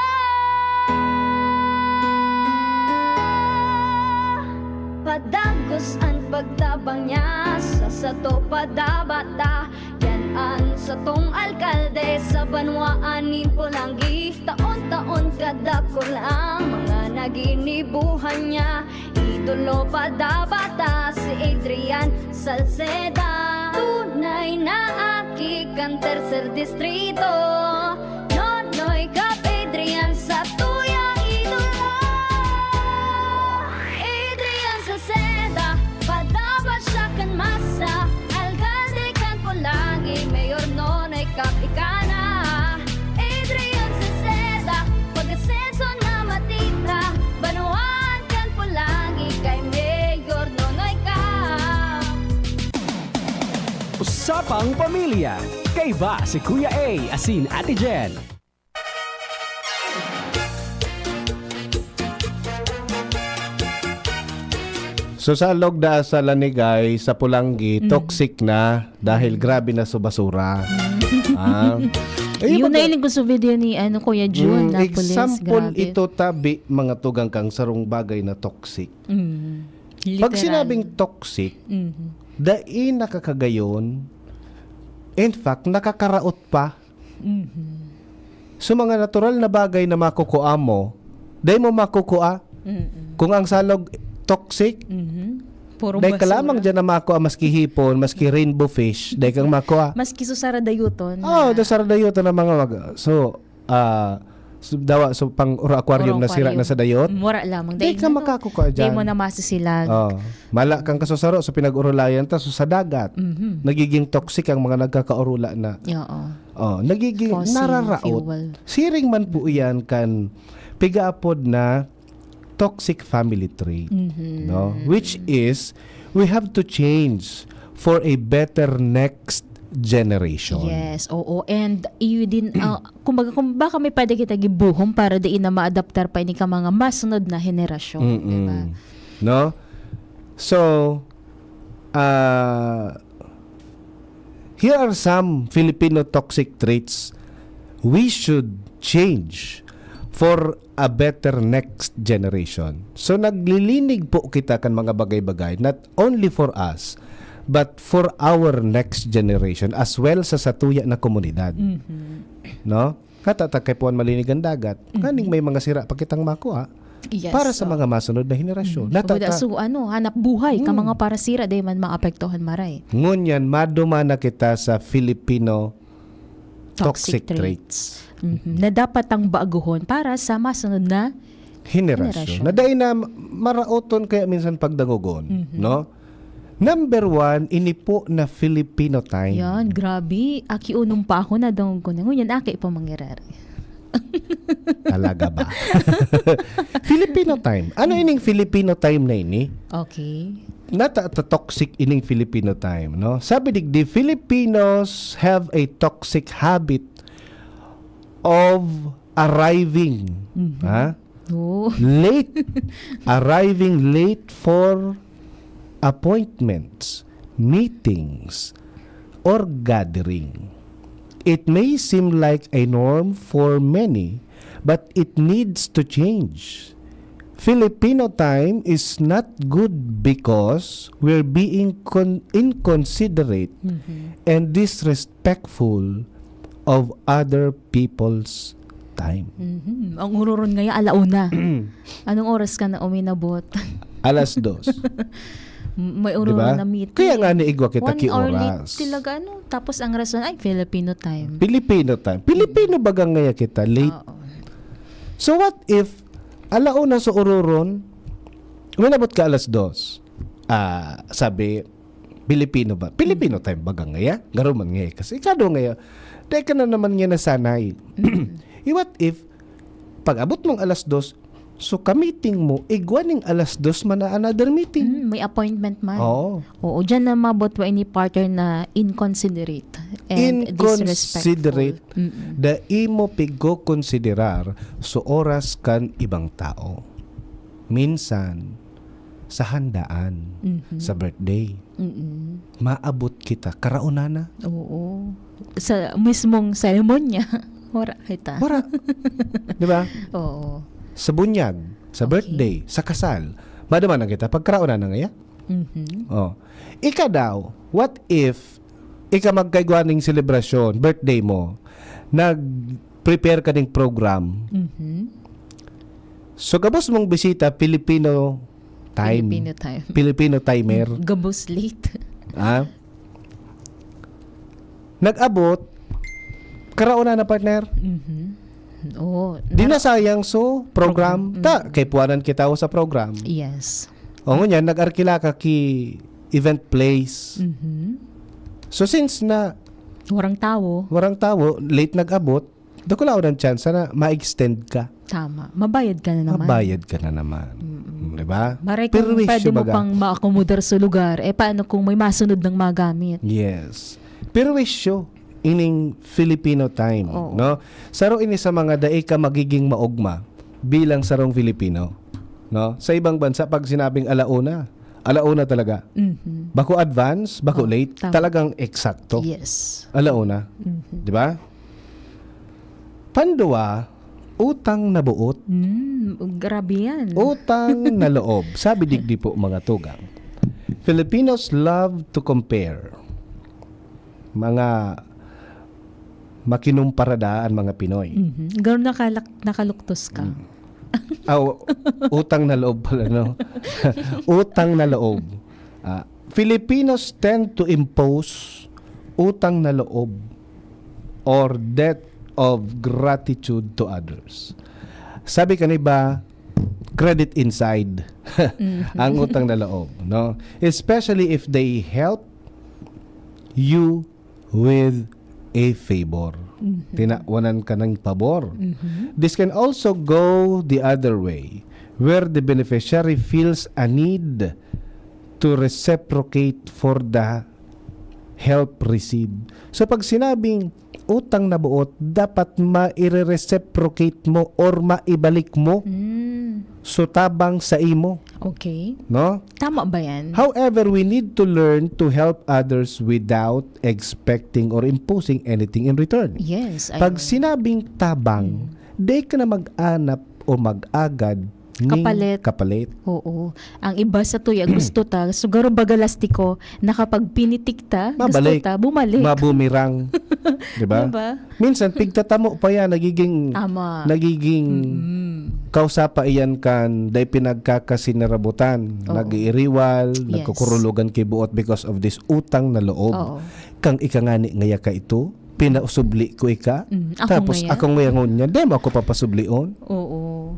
Padagos an pagtabang niya sa sato padabata. Yan an satong alkalde sa banwaan nin Polangui. Taon-taon kadakul ang mga naginibuhan niya. Idolo padabata si Adrian Salceda. Tunay na aki kan Tercer Distrito. Nonoy Kap Adrian, satuyang idolo. Adrian Salceda. Tapang Pamilya. Kaiba si Kuya A asin Ate Jen. So sa Log da sa Lanigay, sa Pulanggi, Mm. toxic na dahil grabe na sa basura. Ah. Eh, Yun na baga- iling ko sa video ni ano, Kuya Jun Mm, Napoles. example Grabe. Ito tabi, mga tugang kang sarong bagay na toxic. Mm. Pag Literal. Sinabing toxic, Mhm. dai nakakagayon. In fact, nakakaraot pa. Mhm. So mga natural na bagay na makukua mo, dai mo makukua. Mm-mm. Kung ang salog toxic, Mhm. Puro dai ka basura. Lamang dyan na makua, maski hipon, maski rainbow fish, dai kang makua. Maski susara dayuton. Oh, na- da sara dayuton ang mga mag... So, ah, so, dawa, so pang oro aquarium Oro na sira na aquarium. sa dayot. Mura lamang. Di Dahil ka ano, makakukua di dyan. Mo na masisilag. Oh, mala kang kasusaro sa pinag-urulayan ta, so sa dagat. Mhm. Nagiging toxic ang mga nagkakaurula na. Oo. Oh, nagiging Fossil nararaot. Fuel. Siring man po iyan kan pigaapod na toxic family trait. Mhm. No? Which is, we have to change for a better next generation. Yes, oo. And you din, ah, kumbaga, kung baka may pwede kita gibuhom para diin na maadaptar pa ini ka mga masunod na henerasyon. Mm-mm. Diba? No? So, ah, here are some Filipino toxic traits we should change for a better next generation. So, naglilinig po kita kan mga bagay-bagay, not only for us, but for our next generation as well sa satuya na komunidad. Mhm. No? Katatakay po ang malinig ang dagat. Mhm. Kaning may mga sira pa kitang makua Yes, para sa oo. mga masunod na henerasyon. Mm. Kumbaga, Natata- so, ano, hanap buhay ka Mm. mga parasira, dahil man maapektuhan maray. Ngunyan, maduma na kita sa Filipino toxic, Toxic traits. Mhm. Na dapat ang baguhon para sa masunod na Henerasyon. Henerasyon. Na dahil na maraoton kaya minsan pagdangogon, Mhm. no? Number one, ini po na Filipino time. Yan, grabe. Aki unong pa ako, nadangog ko na. Ngunyan, aki pa mangyarari. Talaga ba? Filipino time. Ano ining Filipino time na ini? Okay. Nata-, ta-, toxic ining Filipino time, no? Sabi digdi, Filipinos have a toxic habit of arriving. Mhm. Ha? Oh. Late. Arriving late for appointments, meetings, or gathering. It may seem like a norm for many, but it needs to change. Filipino time is not good because we're being con- inconsiderate Mhm. and disrespectful of other people's time. Mhm. Ang ururon ngayon, alauna. Anong oras ka na uminabot? Alas dos. M- May Di ururon ba? na meeting. Kaya nga niigwa kita One ki hour oras. Late talaga, ano? Tapos ang rason, ay, Filipino time. Filipino time. Filipino baga ngaya kita, late. Oo. So what if, alauna sa ururon, uminabot ka alas dos? Ah, sabi, Pilipino ba? Pilipino time baga ngaya? Garo man ngaya. Kasi ikado ngaya, dahil ka na naman nga nasanay. Eh, what if, pag abot mong alas dos, so ka-meeting mo, igwa ning alas dos man na another meeting. Mm, may appointment man. Oo. Oo, dyan na mabot wa ini partner na inconsiderate and Inconsiderate. Disrespectful. Mm-mm. Dai mo pigo-konsiderar so oras kan ibang tao. Minsan, sa handaan, Mhm. sa birthday, Mm-mm. maabot kita, karauna na. Oo. Sa mismong seremonya, wala kita. Wala. Di ba? Oo. Sa bunyag, sa Okay. Birthday, sa kasal, madama na kita, pagkarauna na ngaya. Mhm. Oh. Ika daw, what if, ika magkaigwa ning selebrasyon, birthday mo, nag-prepare ka ning program. Mhm. So, gabos mong bisita, Filipino time. Filipino time. Filipino timer. Gabos late. Ah? Nag-abot, karauna na, partner. Mhm. Oo. Di na sayang so program. Program. Mm. Ta, kay puwanan kita sa program. Yes. O ngunyan, nag-arkila ka ki event place. Mhm. So since na Warang tawo. warang tawo, late nag-abot, dakula ang chance na ma-extend ka. Tama. Mabayad ka na naman. Mabayad ka na naman. Di ba? Maray kung Perwisyo pwede mo baga. Pang maakomodar sa lugar, eh paano kung may masunod ng magamit? Yes. Perwisyo ining Filipino time, Oo. no? Saro ini sa mga dai ka magiging maogma bilang sarong Filipino, no? Sa ibang bansa, pag sinabing alauna, alauna talaga. Mhm. Bako advance, bako Oh, late, tama. Talagang eksakto. Yes. Alauna. Mhm. Di ba? Pandua, utang na buot. Mm, grabe yan. Utang na loob. Sabi digdi po, mga tugang, Filipinos love to compare. Mga makinumpara daa an mga Pinoy. Mhm. Ganun nakalak- nakaluktos ka. Mm. Aw, utang na loob pala, no? Utang na loob. Ah, Filipinos tend to impose utang na loob or debt of gratitude to others. Sabi kan iba, credit inside ang utang na loob, no? Especially if they help you with a favor. Mhm. Tinawanan ka ng pabor. Mhm. This can also go the other way, where the beneficiary feels a need to reciprocate for the help received. So pag sinabing utang na buot, dapat maire-reciprocate mo or maibalik mo Mm. so tabang sa imo, Okay. no? Tama ba yan? However, we need to learn to help others without expecting or imposing anything in return. Yes. Pag ayun. Sinabing tabang, di ka na mag-anap o mag-agad ning Kapalit. Kapalit. Oo. Ang iba sa tuya, gusto ta. Siguro baga lastiko, nakapagpinitik ta, Mabalik. Gusto ta, bumalik. Mabumirang. Di ba? Diba? Minsan, pigtatamo pa yan, nagiging, Tama. Nagiging Mm. kausa pa iyan kan dai pinagkakasinarabutan, Oo. Nag-iiriwal, Yes. Nagkukurulogan ki buot because of this utang na loob. Oo. Kang ika ngani ngaya ka ito, pinausubli ko ika, Mm, ako tapos ngaya? Ako ngaya ngunyan, di mo ako papasublion. Oo.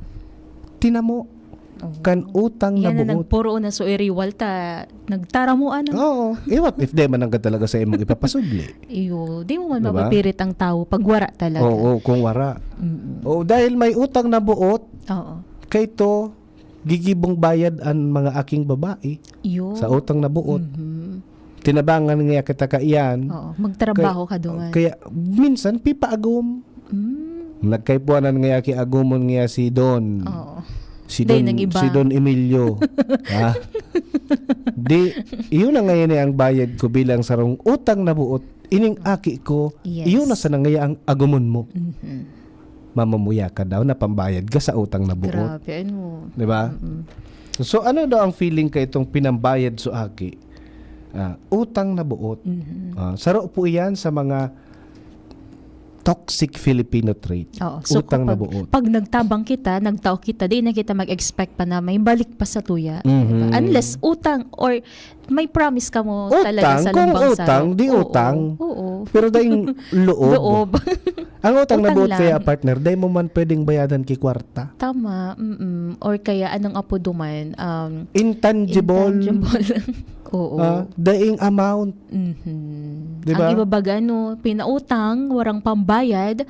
Tinamo, Oo. Kan utang na Yan na buot. Nagpuro na so iriwal ta, nagtaramo ano. Oo. Eh, what if di man ang talaga sa imong ipapasubli? Iyo, di mo man Diba? Mapipirit ang tao pag wara talaga. Oo, kung wara. Mm-mm. Oo, dahil may utang na buot, Oo. Kay to, gigibong bayad an mga aking babae Iyo. Sa utang na buot. Mhm. Tinabangan ngaya kita kaiyan. Oo, magtrabaho Kay- ka duman. Kaya, minsan, pipaagom. Mm. Nagkaipuanan ngaya ki agumon ngaya si Don. Oo. Si Day, Don, nag-iba. Si Don Emilio. Ha? Di, iyon na ngayon ang bayad ko bilang sarong utang na buot. Ining aki ko, Yes. Iyon na sana ngaya ang agumon mo. Mhm. Mamamuya ka daw na pambayad ka sa utang na buot. Grabe, ano. Di ba? Mm-mm. So, ano daw ang feeling ka itong pinambayad sa aki? Ah, utang na buot. Mhm. Ah, saro po iyan sa mga toxic Filipino trait. Oo. So, Utang na kapag, buot. Pag nagtabang kita, nagtao kita, di na kita mag-expect pa na may balik pa sa tuya. Mhm. Diba? Unless utang or may promise ka mo talaga Utang, sa kung lambang utang, saro. di Oo. Utang. Oo. Pero dahil loob. Loob. Ang utang na Utang buot lang. Kaya, partner, dahil mo man pwedeng bayadan ki kwarta. Tama. Mm-mm. Or kaya, anong apo duman? Um, Intangible. Intangible. Oo. Ah, daing amount. Mhm. Di ba? Ang iba baga, no, pinautang, warang pambayad,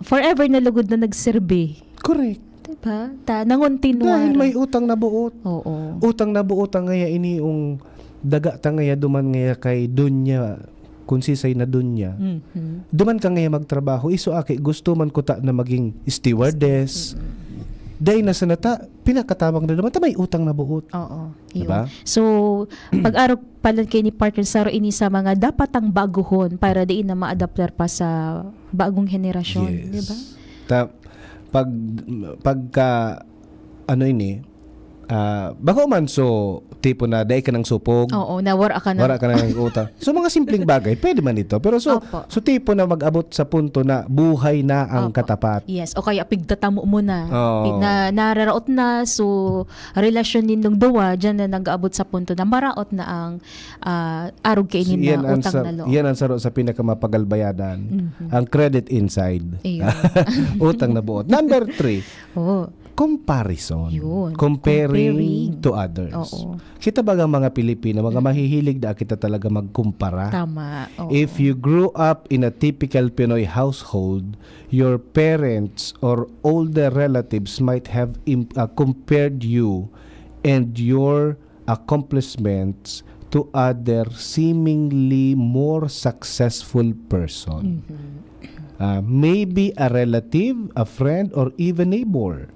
forever na lugod na nagserbi. Correct. Diba? Ta, nangontinwar. Dahil may utang na buot. Oo. Utang na buot ang ngaya ini yung daga ta ngaya duman ngaya kay dunya, kung sisay na dunya. Mhm. Duman ka ngaya magtrabaho, iso aki, gusto man ko ta na maging stewardess. Dahil nasa nata, pinakatabang na naman, ta may utang na buot. Oo. Yun. Diba? So, pag-arog pala kay ni partner, saro ini sa mga dapat ang baguhon para diin na maadaptar pa sa bagong henerasyon, Yes. di ba? Ta, pag, pagka, ano ini, ah, bako man so, tipo na, dai ka nang supog, Oo, na wara ka na. Wara ka nang utang. So, mga simpleng bagay, pwede man ito. Pero so, Opo. So, tipo na mag-abot sa punto na buhay na ang Opo. Katapat. Yes, o kaya pigtatamo mo na. Oo. Na nararaot na, so relasyon nindong duwa, dyan na nag-aabot sa punto na maraot na ang ah, arog kaini na Yan ang utang sa- na loob. Yan ang saro sa pinakamapagal bayadan. Mhm. Ang credit inside. Ayun. Utang na buot. Number three, Oo. comparison. Yun. Comparing Comparing. To others. Oo. Kita baga mga Pilipino, mga mahihilig na kita talaga magkumpara. Tama. Oo. If you grew up in a typical Pinoy household, your parents or older relatives might have im- uh, compared you and your accomplishments to other seemingly more successful person. Ah, maybe a relative, a friend, or even neighbor.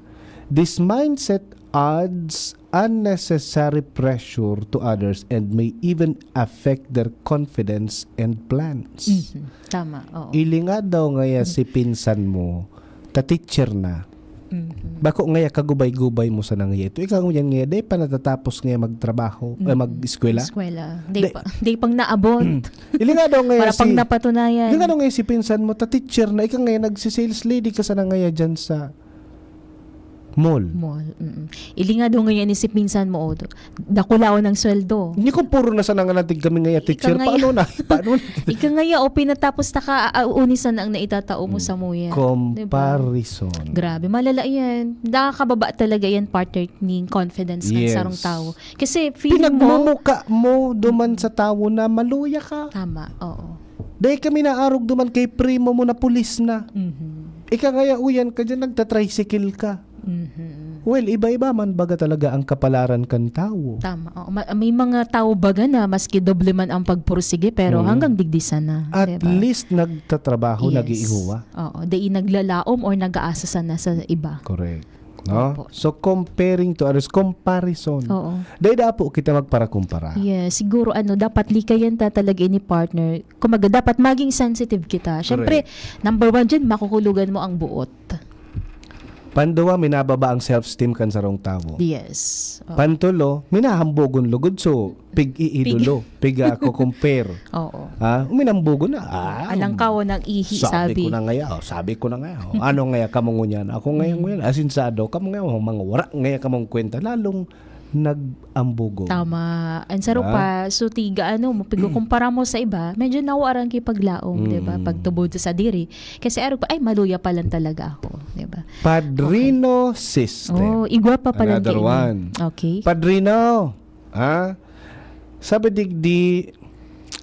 This mindset adds unnecessary pressure to others and may even affect their confidence and plans. Mhm. Tama, oo. Ilinga daw ngaya si pinsan mo, ta-teacher na. Mhm. Bako ngaya kagubay-gubay mo sana ngaya ito. Ikaw ngunyan ngaya, dai pa natatapos ngaya magtrabaho, eh, Mm. mag-eskwela. Eskwela. Di, Di- pa, di pang naabot. Ilinga daw ngaya Para si... pang napatunayan. Ilinga daw ngaya si pinsan mo, ta-teacher na, ikaw ngaya nagsi-sales lady ka sana ngaya dyan sa mall. Mall. Mm. Ilinga daw ngayon ni si pinsan mo, oh, dakulaon ang sweldo. Hindi ko puro na sana nga natin kami ngaya Ika teacher. ngaya. Paano na? Paano na? Ika ngaya, o pinatapos ta ka, auni sana ang naitatao mo sa muya. Diba? Comparison. Grabe, malala yan. Nakakababa talaga yan, partner, ning confidence ng Yes. sarong tao. Kasi feeling mo, Pinagmumuka mo duman sa tao na maluya ka. Tama, oo. Dahil kami naarog duman kay primo mo na pulis na. Mhm. Ika ngaya uyan ka dyan, nagta-tricycle ka. Mhm. Well, iba-iba man baga talaga ang kapalaran kan tao. Tama. Oo. Ma- may mga tao baga na maski doble man ang pagpursige, pero Mm. hanggang digdi sana. At Diba? least nagtatrabaho, Yes. nag-iihuwa. Oo. Di naglalaom or nag-aasa sana sa iba. Correct. No? Opo. So, comparing to others, comparison. Oo. Dahil dapat kita magparakumpara. Yes, siguro ano, dapat likayan ta talaga ini, partner. Kumaga, dapat maging sensitive kita. Siyempre, number one dyan, makukulugan mo ang buot. Panduwa, minababa ang self-esteem kan sarong tawo. Yes. Oo. Pantulo, minahambogon lugod, so pig-iidolo, pig-ako-compare. Oo. Ha? Uminambogon na. Ah, Alang kawo ng ihi, sabi sabi. ko na ngaya, oh, sabi ko na ngaya. Oh. Ano ngaya kamo ngunyan? Ako ngaya ngunyan. Asinsado, kamo ngaya, oh, mga wara ngaya kamong kwenta. Lalong nag-ambogon. Tama. And sa Diba? rupa, so tiga ano, mo, pigkukumpara mo sa iba, medyo nawaran kay paglaom, Mm. di ba? Pagtubod sa sadiri. Kasi arog pa, ay, maluya pa lang talaga ako, di ba? Padrino system. Oh, igwa pa pala Another kayo. One. Okay. Padrino, ha? Sabi digdi,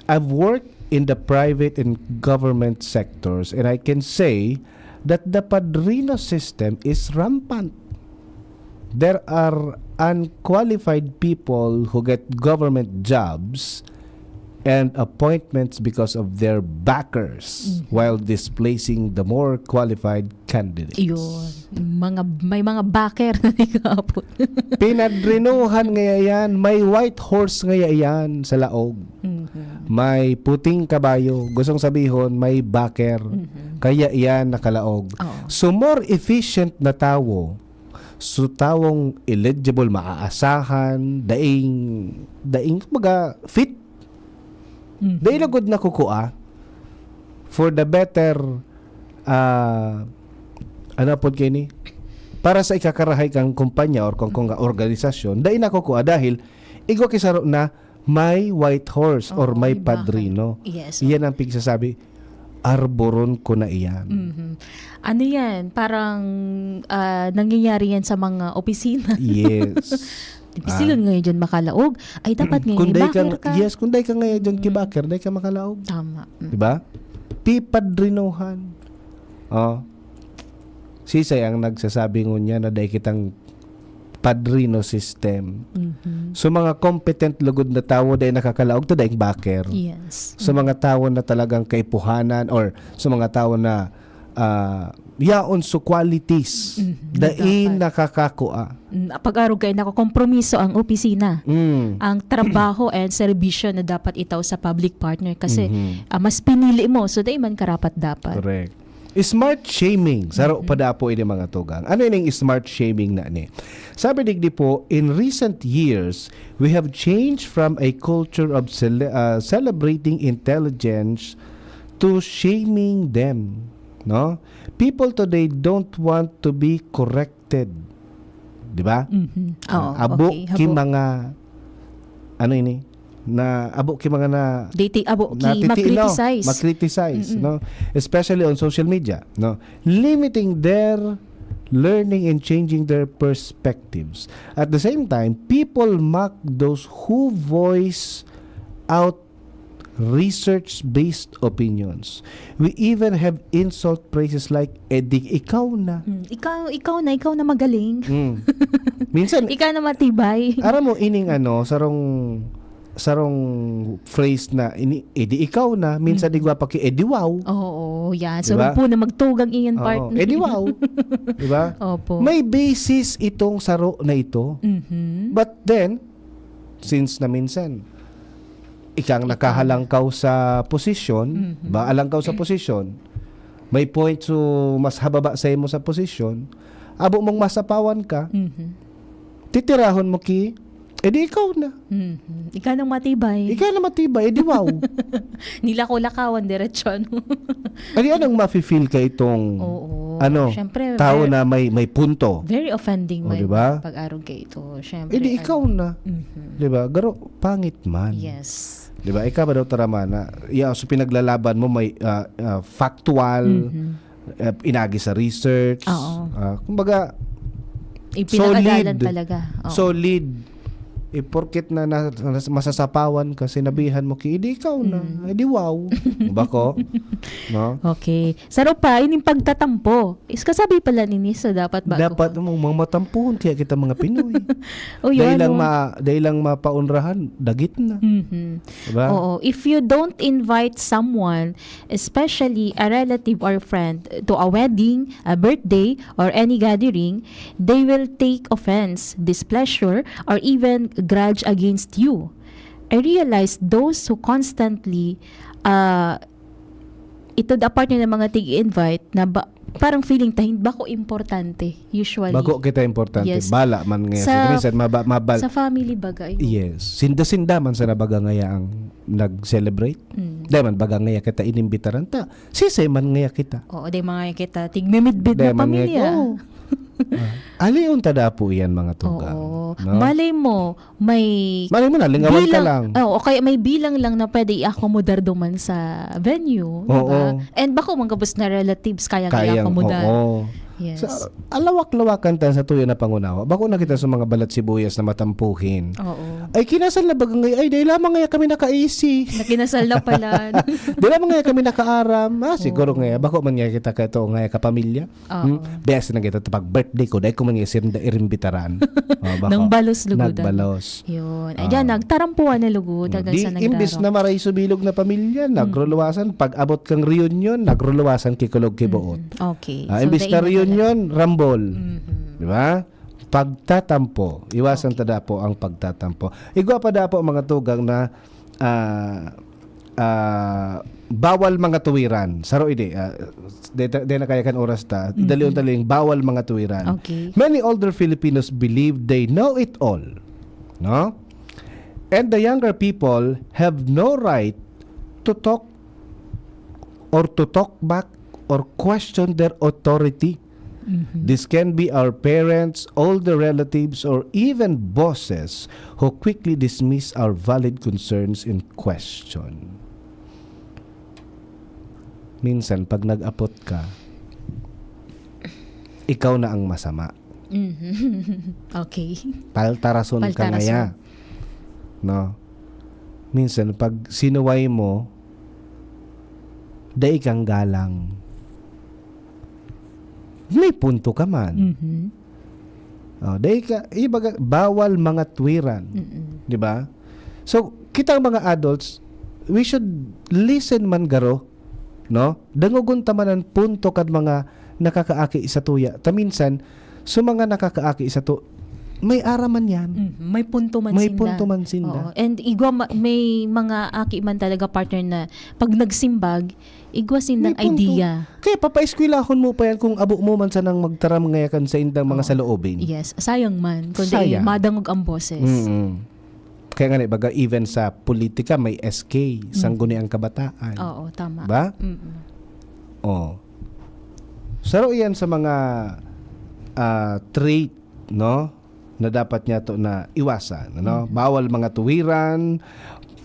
I've worked in the private and government sectors, and I can say that the padrino system is rampant. There are unqualified people who get government jobs and appointments because of their backers, while displacing the more qualified candidates. Yun. Mga, may mga backer na nag-aapon. Pinadrinuhan ngaya yan, may white horse ngaya yan sa laog. Mhm. May puting kabayo, gustong sabihon, may backer. Mhm. Kaya yan nakalaog. Oo. So, more efficient na tawo, so tawong eligible, maaasahan, daing, daing, kumbaga, fit. Mhm. Dai lugod na kukua for the better, ah, ano pod kayo ni? Para sa ikakarahay kang kumpanya or kung, kung organisasyon, dai na kukua dahil igwa kisaro na may white horse or Oo, may may backer. Padrino. Yes. Iyan ang pigsasabi, arboron ko na iyan. Mhm. Ano yan? Parang ah, nangyayari yan sa mga opisina. Yes. Di ba, sila ngayon dyan makalaog. Ay, dapat ngayon Kung may dai ka, backer ka. yes, kung dai ka ngayon dyan kibaker, dai ka makalaog. Tama. Mm. Di ba? Pipadrinohan. Oh. Sisay ang nagsasabi ngunyan na dai kitang padrino system. Mhm. So, mga competent lugod na tawo dai nakakalaog to daing backer. Yes. Sa mga tawo na talagang kaipuhanan or sa mga tawo na ah, yaon so qualities Mhm, dai dapat. Nakakakua. Mm, pag-arog kayo, nakukompromiso ang opisina. Mm. Ang trabaho and serbisyo na dapat itaw sa public, partner, kasi Mhm. ah, mas pinili mo, so dai man karapat dapat. Correct. Smart shaming. Saro Mhm. pa dapo ini mga tugang. Ano yung smart shaming na ni? Sabi digdi po, in recent years, we have changed from a culture of cele- uh, celebrating intelligence to shaming them. No? People today don't want to be corrected. Di ba? Mhm. Oo, Ah, abo okay, ki habo. Mga, ano ini? Na abo ki mga na Dati, abo, ki, natitino, ma-criticize. ma-criticize, Mm-mm. No? Especially on social media, no? Limiting their learning and changing their perspectives. At the same time, people mock those who voice out research-based opinions. We even have insult phrases like, "Eh, di ikaw na." Mm, ikaw, ikaw na, ikaw na magaling. Mm. Minsan, Ikaw na matibay. Aram mo, ining ano, sarong sarong phrase na, ini, "Eh, di ikaw na." Minsan Mm. igwa pa ki, "Eh, di wow." Oo, yan. Di ba? Sarong po na magtugang iyan, Oo. partner. Eh, di wow. Di ba? Opo. May basis itong saro na ito. Mhm. But then, since na minsan, ikang Ikaw nakahalangkaw sa posisyon, Mhm. ba, alangkaw sa posisyon, may point so mas hababa sa imo sa posisyon, abo mong masapawan ka, Mhm. titirahon mo ki, eh, di ikaw na. Mhm. Ikaw nang matibay. Ikaw na matibay, eh, di wow. Nilakaw-lakawan, diretso, ano? Ano yan ang mafe-feel ka itong, Oo. ano, Siyempre, tao very, na may, may punto? Very offending O, may di ba? pag-arog ka ito. Siyempre, Eh, di ano. ikaw na. Mhm. Di ba? Garo, pangit man. Yes. Di ba? Ikaw ba daw taramana? Ya, so pinaglalaban mo may, ah, ah, factual, Mhm. eh, inagi sa research. Oo. Ah, kumbaga, Ipinakadalan solid. talaga. Oo. Solid. Eh, porket na, na, na masasapawan ka, sinabihan mo ki, "Eh, di ikaw na." Mm. Eh, di wow. Bako? No? Okay. Saro pa, ining pagtatampo. Is kasabi pala nini sa dapat bago. Dapat mo, mga matampuhon kaya kita mga Pinoy. O, yun, Dahil lang ano? ma-, dahil lang mapaunrahan, dagit na. Mhm. Diba? Oo. If you don't invite someone, especially a relative or friend, to a wedding, a birthday, or any gathering, they will take offense, displeasure, or even grudge against you. I realize those who constantly, ah, ito da partner ng mga tig-invite na ba, parang feeling ta, hindi, bako importante, usually. Bako kita importante. Yes. Bala man ngayon. Sa, Sa, minsan, maba-, mabal-, sa family baga, yun. Yes. Sinda-sinda man sana baga ngaya ang nag-celebrate. Mm. Di man baga ngaya kita inimbitaran ta. Sisay man ngaya kita. Oo, di man ngaya kita. Tigmimidbid Di na man ngaya, pamilya. oo. Ah, alion ta dapo iyan, mga tugang, Oo. no? Malay mo, may Malay mo, nalingawan ka bilang, lang. Oo, kaya may bilang lang na pwede i-accommodar duman sa venue, di ba? Oo. And bako man gabos na relatives kayang Kayang, i-accommodar. oo. Yes. Sa, alawak-lawakan ta sa tuyo na pangunawa. Bako na kita sa mga balat sibuyas na matampuhin. Oo. Ay, kinasal na baga ngayon. Ay, dahil lamang ngayon kami naka-A C. Nakinasal na pala. Dahil lamang ngayon kami nakaaram. Ah, siguro Oo. ngayon. Bako man ngayon kita ka ito, ngayon kapamilya. Oo. Hmm? Bes na kita pag birthday ko, dahil ko man ngayon sirinda irimbitaran. Oh, bako. Nang balos lugudan. Nagbalos. Yun. Ah. Ayan, nagtarampuan na lugod, hanggang Di, sa imbis nagraro. na maray subilog na pamilya, Mm. nagruluwasan. Pag abot kang reunion, nagruluwasan, kikulog, kibuot. Mm. Okay. Ah, So, imbis na dai na reunion, rambol. Mhm. Di ba? Pagtatampo. Iwasan Okay. ta dapo ang pagtatampo. Igwa pa dapo, mga tugang, na, ah, ah, bawal mga tuwiran. Saro ini, ah, de, de, de na kaya kan oras ta. Mhm. Dalion-dalion, bawal mga tuwiran. Okay. Many older Filipinos believe they know it all. No? And the younger people have no right to talk or to talk back or question their authority. Mhm. This can be our parents, older relatives, or even bosses who quickly dismiss our valid concerns and question. Minsan, pag nag-apot ka, ikaw na ang masama. Mhm. Okay. Paltarason ka Paltarason. ngaya. No? Minsan, pag sinuway mo, dai kang galang. May punto ka man. Mhm. Oh, dai ka, ibaga, bawal mga tuwiran. Mm-mm. Di ba? So, kitang mga adults, we should listen man garo, no? Dangogon ta man an punto kan mga nakakaaki sa tuya. Ta minsan, so mga nakakaaki sa tu-, may aram man yan. Mm, may punto man May sinda. punto man sinda. Oo. And igwa ma-, may mga aki man talaga, partner, na pag nagsimbag, igwa sindang May punto. idea. Kaya papaeskwelahon mo pa yan kung abo mo man sanang magtaram ngaya kan sa indang mga Oo. saloobin. Yes, sayang man. Kundi Sayang. madangog ang boses. Mm-mm. Kaya nga, baga, even sa politika, may S K, Mm. Sangguniang Kabataan. Oo, tama. Ba? Mm-mm. Oh. Saro yan sa mga, ah, trait, no? Na dapat niya to na iwasan, ano? Mm-hmm. Bawal mga tuwiran,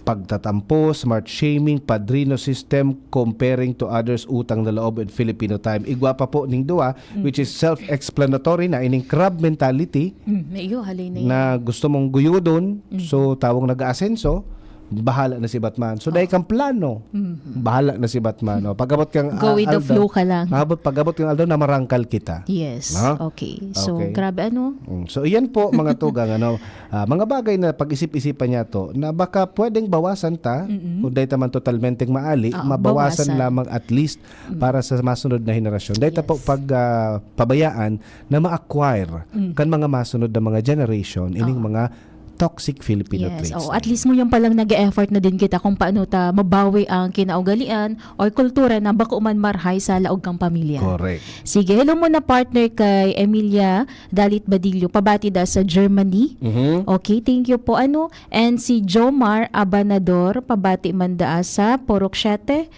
pagtatampo, smart shaming, padrino system, comparing to others, utang na loob, and Filipino time. Igwa pa po ning duwa, Mm. which is self-explanatory na ining crab mentality Mm, may iyo, halin na na yan. gusto mong guyudon, Mm. so tawong nag-aasenso, bahala na si Batman. So, dahil kang plano, Mhm. bahala na si Batman. O, pag-abot kang Go ah, with the aldaw, flow ka lang. Pag-abot, pag-abot kang aldaw, namarangkal kita. Yes. No? Okay. So, Okay. grabe ano? Mm. So, iyan po, mga tugang, ano, ah, mga bagay na pag-isip-isipan niya to, na baka pwedeng bawasan ta, Mm-mm. kung dahil taman totalmente maali, Oo, mabawasan bawasan. lamang at least Mm. para sa masunod na henerasyon. Dahil ta po Yes. pag ah, pabayaan na ma-acquire Mm. kan mga masunod na mga generation, ining Oo. mga toxic Filipino Yes. traits. Oo. na At least mo yung palang nag-effort na din kita kung paano ta mabawi ang kinaugalian o kultura na bako man marhay sa laog kang pamilya. Correct. Sige, hello muna partner kay Emilia Dalit Badillo, pabati da sa Germany. Mhm. Okay, thank you po. Ano? And si Jomar Abanador, pabati man da sa Purok Siete.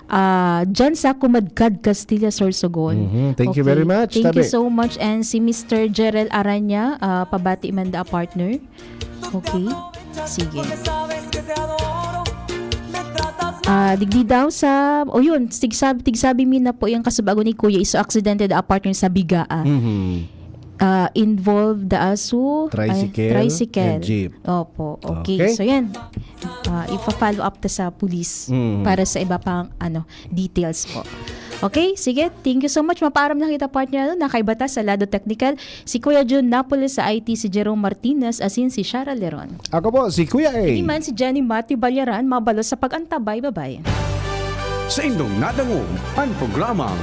Ah, dyan sa Kumadkad, Castilla, Sorsogon. Mhm. Thank you Okay. very much, Thank you tabi. so much. And si Mister Gerald Aranya, ah, pabati man da, partner. Okay. Sige. Ah, digdi daw sa, o yun, tigsabi, tigsabi mi na po yung kasubago ni Kuya, iso aksidente da, partner, sa Bigaa. Mhm. Ah, involved da su ay, Tricycle tricycle. And jeep. Opo. Okay. Okay. So yan. Ah, ipa-follow up ta sa police Mm. para sa iba pang ano details po. Okay, sige. Thank you so much. Mapaaram na kita, partner. Ano, nakaiba ta sa lado technical. Si Kuya Jun Napoles sa I T, si Jerome Martinez, asin si Shara Leron. Ako po, si Kuya A. Hindi man si Jenny Mati Balyaran, mabalos sa pag-antabay. Bye-bye. Sa indong nadangog, ang programang